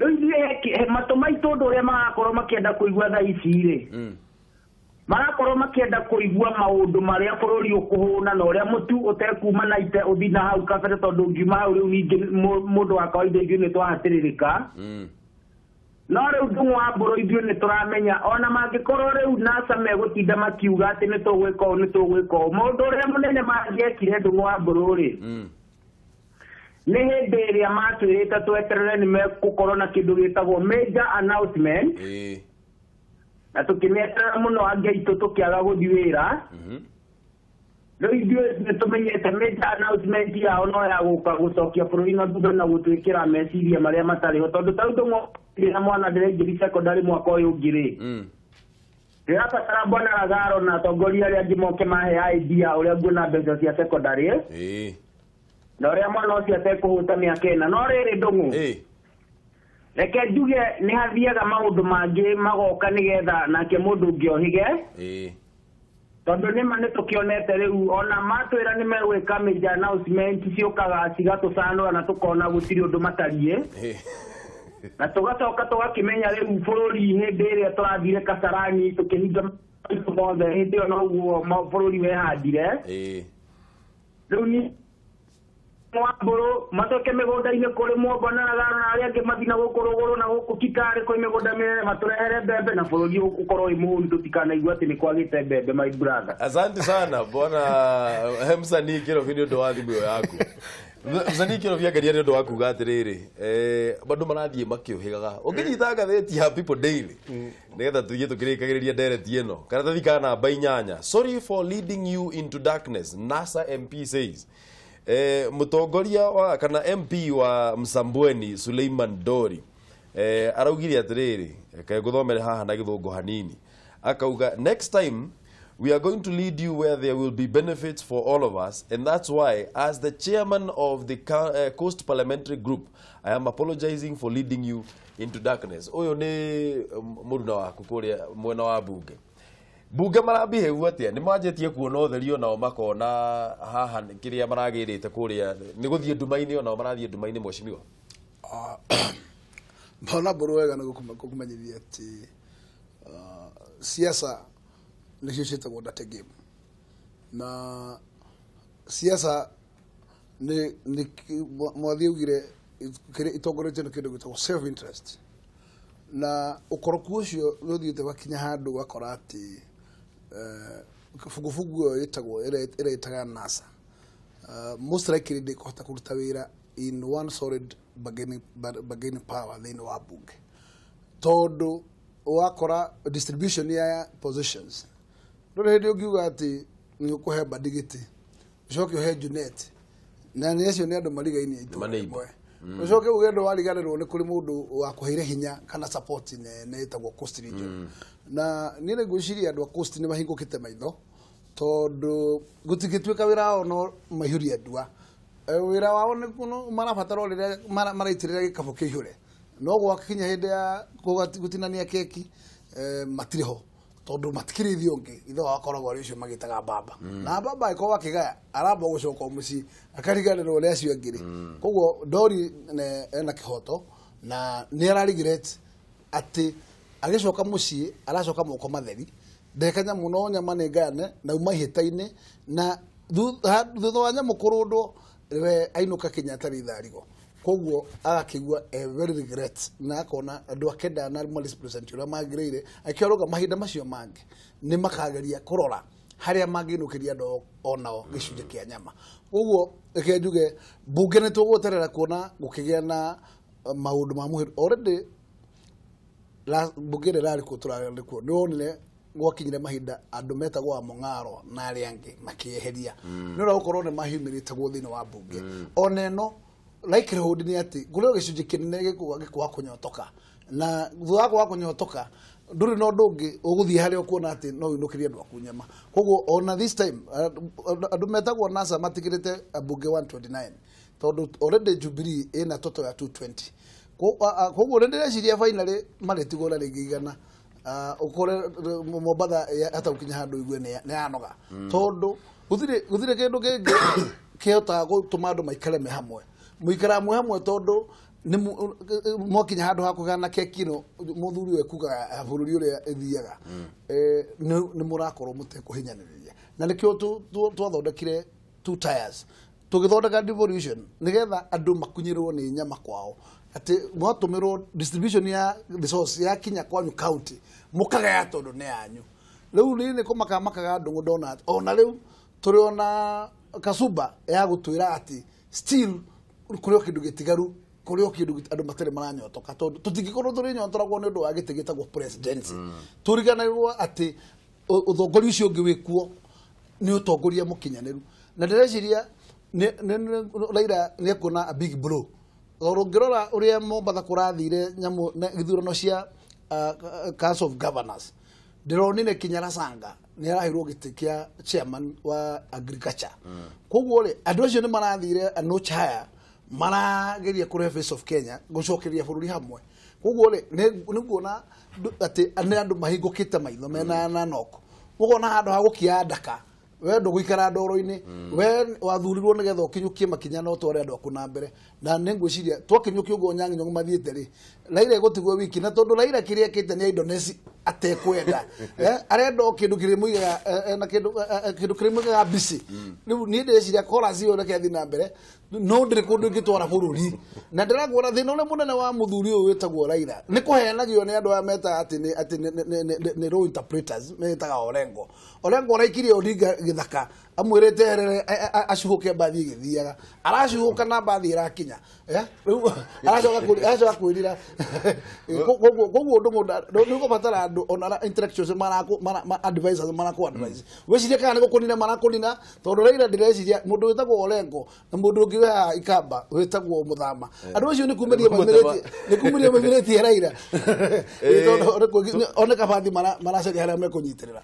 Rĩu ithuĩ matũ maitũ ũndũ ũrĩa marakorwo makĩenda kũigua thaa ici rĩ marakorwo makĩenda kũigua maũndũ marĩa bũrũri ũkũhũna na ũrĩa mũtu ũtekuma na ite ũthiĩ na hau kabere tondũ ũngiuma hau rĩu ningĩ mũndũ wa kawaida ithuĩ nĩ twahatĩrĩrĩka. No rĩu Ndung'u wa Mbũrũ ithuĩ nĩ tũramenya ona mangĩkorwo rĩu NASA megũtinda makiuga atĩ nĩ tũgwĩka ũũ nĩ tũgwĩka ũũ mũndũ ũrĩa mũnene mangĩekire Ndung'u wa Mbũrũ rĩ nĩ hĩndĩ ĩrĩa matwĩrĩte tweterere nĩ megũkorwo na kĩndũ gĩtagwo major announcement na tũkĩmeterera mũno angĩ aitũ tũkĩaga gũthiĩ wĩra. Rĩu ithuĩ nĩ tũmenyete major announcement yao no ya gũka gũcokia bũrũri na thutha na gũtwĩkĩra meciria marĩa matarĩ ho tondũ ta rĩu Ndung'u na mwana ndĩraingĩri secondary mwaka ũyũ ũngĩ rĩ ndĩrabatara Bwana Ragaro na atongoria arĩa angĩ moke mahe idea ũrĩa nguona mbeca cia secondary na ũrĩa mwana ũcio atekũhũta mĩaka ĩna. No rĩrĩ Ndung'u reke njuge nĩ hathiaga maũndũ mangĩ magoka nĩgetha nake mũndũ ũngĩ ohĩge tondũ nĩma nĩ tũkĩonete rĩu ona matwĩra nĩ megwĩka major announcement ciũkaga cigatũcanũra na tũkona gũtirĩ ũndũ matariĩ na tũgacoka tũgakĩmenya rĩu bũrũri hĩndĩ ĩrĩa tũrathire Kasarani tũkĩhinga maitũ mothe hĩndĩ ĩyo noguo bũrũri wehandire. Rĩu ni wa Mbũrũ macoke mĩgũnda-inĩ kũrĩmwo Bwana Ragaro na arĩa angĩ mathiĩ na gũkũ rũgũrũ na gũkũ Kitale kwĩ mĩgũnda mĩnene matũrehere mbembe na bũrũri ũkorwo wĩ mũhũnu tũtikanaigua atĩ nĩ kwagĩte mbembe my brother. Asante sana bwana Msanii Kĩrobi nĩ ũndũ wa thimũ ĩyo yaku. Msanii Kĩrobi angaria nĩ ũndũ wa kuga atĩrĩrĩ andũ marathiĩ makĩũhĩgaga ũngĩnyita ngathĩti ya People Daily nĩgetha tũthiĩ tũkĩrĩkagĩrĩria ndereti ĩno karatathi ka namba 8 sorry for leading you into darkness NASA MP says. Mũtongoria wa kana MP wa Msambweni Suleiman Dori araugire atĩrĩrĩ kae ngũthomere haha na gĩthũngũ hanini akauga next time we are going to lead you where there will be benefits for all of us and that's why as the chairman of the Coast Parliamentary Group I am apologizing for leading you into darkness. Ũyũ nĩ mũruna waku kũrĩa mwena wa bunge bunge marabihĩu atĩa nĩ manjĩtie kuona ũtheri onao makona haha kĩrĩa maragĩrĩte kũrĩa nĩ gũthiĩ nduma-inĩ onao marathiĩ nduma-inĩ mheshimiwa. Mbona Mbũrũ wega nĩ gũkũmenyithia atĩ siasa nĩcio ciĩtagwo dirty game na siasa nĩ mwathi augire itongoretio nĩ kĩndũ gĩtagwo self interest na ũkoroku ũcio nĩ ũthiĩte wakinya handũ ũgakora atĩ fugufugu ĩyo ĩtagwo ĩretaga NASA most likely ndĩkũhota kũruta wĩra in one solid bargaining power thĩinĩ wa bunge tondũ wakora distribution ya positions ndũrĩ hĩndĩ ũngiuga atĩ nĩ ũkũhe Mbadi gĩtĩ ũcoke ũhe Junet na nĩ acio nĩ andũ marigainie itũũra rĩmwe ũcoke uge ndũ wariganĩrwo nĩ kũrĩ mũndũ wakũheire hinya kana support nene ĩtagwo Coast Region na niĩ nĩ ngwĩciria andũ a Coast nĩ mahingũkĩte maitho tondũ gũtingĩtuĩka wĩra wao no maihũrie ndua wĩra wao nĩ marabatara rĩrĩa maraitĩrĩra gĩkabũ kĩihũre no gwakinya hĩndĩ ya gũtinania keki matirĩ ho tondũ matikĩrĩ ithiĩ ũngĩ ithe wao akoragwo arĩ ũcio magĩtaga baba na baba angĩkorwo akĩgaya aramba gũcoka mũciĩ akariganĩrwo nĩ acio angĩ rĩ koguo Dori ena kĩhoto na nĩ ara regret atĩ agĩcoka mũciĩ aracoka moko matheri ndeka nyamũ no nyama nĩ ngayane na uma ihĩta-inĩ na thutha wa nyamũ kũrũndwo we ainũka Kenyatta rĩtharigo koguo agakĩigua a very regret na akona andũ ake ndana represent ũrĩa magĩrĩire akĩoruga mahinda macio mangĩ nĩ makageria kũrora harĩa mangĩinũkĩria andũ onao gĩcunjĩ kĩa nyama. Koguo reke njuge bunge nĩ tũgweterera kuona gũkĩgĩa na maũndũ ma mũhĩro already bunge ĩrĩa ĩrarĩ kuo tũrarĩ kuo nĩ wonire gwakinyire mahinda andũ metagwo a Mong'aro na arĩa angĩ makĩeheria nĩ ũrĩa gũkorwo nĩ mahumĩrĩtagwo thĩinĩ wa mbunge. Ona ĩno likelihood nĩ atĩ kũrĩ gĩcunjĩ kĩnene gĩkwaga kũnyotoka, na thutha wa kwaga kũnyotoka ndũrĩ na ũndũ ũngĩ ũgũthiĩ harĩa ũkuona atĩ no ũinũkĩrie andũ aku nyama. Koguo ona this time andũ metagwo NASA matigĩrĩte ambunge 129 tondũ already Jubilee ĩna total ya 220. Koguo nĩ ndĩreciria finally marĩtigwo na rĩngĩ igana, ũkore Mombatha hata ũkinya handũ igue nĩ yanoga, tondũ gũtirĩ kĩndũ kĩngĩ kĩhotaga gũtũma andũ maikare me hamwe, mũikara mwe hamwe, tondũ mwakinya handũ ha kũgana keki ĩno mũthuri ũyũ ekugaga bũrũri ũrĩa ĩthiaga, nĩ mũrakorwo mũtekũhinyanĩrĩria. Na nĩkĩo twathondekire two tires, tũgĩthondeka devolution nĩgetha andũ makunyĩrwo nĩ nyama kwao, atĩ mwatũmĩrwo distribution ya resource yakinya kwanyu county mũkagaya tondũ nĩ yanyu. Rĩu niĩ nĩ kũmaka makaga andũ ndona atĩ ona rĩu tũrĩ ona Kasuba ya gũtwĩra atĩ still kũrĩ o kĩndũ gĩtigaru, kũrĩ o kĩndũ andũ matarĩ maranyotoka, tondũ tũtingĩkorwo tũrĩ nyotoragwo nĩ ũndũ wa gĩtĩ gĩtagwo presidency. Tũriganĩrwo atĩ ũtongoria ũcio ũngĩ wĩkuo nĩ ũtongoria mũkinyanĩru, na ndĩreciria Raila nĩ ekuona a big blow. Tondũ ũngĩrora ũrĩa Mombatha kũrathire nyamũ gĩthurano cia Council of Governors, ndĩronire kinya Rasanga nĩ araheirwo gĩtĩ kĩa chairman wa agriculture. Koguo rĩ andũ acio nĩ marathire a notch higher, marageria kũrehe face of Kenya gũcokeria bũrũri hamwe. Koguo rĩ nĩ nguona atĩ nĩ andũ mahingũkĩte maitho mena na noko, ũkona handũ ha gũkia ndaka, we ndũgũikara ndoro-inĩ, we wathurirwo nĩgetha ũkinyũkie makinya na ũtware andũ aku na mbere. Na nĩ ngwĩciria twakinyũkia ũguo Nyang'ĩ Nyong'o mathiĩte rĩ, Raila ĩgũtigwo wiki, na tondũ Raila kĩrĩa ekĩte nĩ Indonesia atekwenda, arenda o kĩndũ kĩrĩmũigaga na kĩndũ kĩrĩmũigaga busy. Rĩu niĩ ndĩreciria chorus ĩyo reke ĩthiĩ na mbere, no ndĩrĩ kũndũ ĩngĩtwara bũrũri. Na ndĩrakuona thĩna ũrĩa mũnene wa mũthuri ũyũ wĩtagwo Raila nĩ kũhenagio nĩ andũ aya metaga atĩ nĩ law interpreters metaga Orengo. Orengo araikirie Odinga gĩthaka amwĩrĩte erere acuhũke mbathi ĩgĩthiaga, aracuhũka na mbathi ĩrakinya, rĩu aracoka kwĩrira. Koguo ũndũ nĩ ũgũbatara andũ ona intellectuals advisors marakũ advise, wĩcirie kana nĩ gũkũnina marakũnina, tondũ Raila ndĩreciria mũndũ wĩtagwo Orengo na mũndũ ũngĩ wĩ haha Ikamba wĩtagwo Mũthama, andũ acio nĩ kumĩria maumĩrĩtie Raila, tondũ one kabathi maracaria harĩa mekũnyitĩrĩra.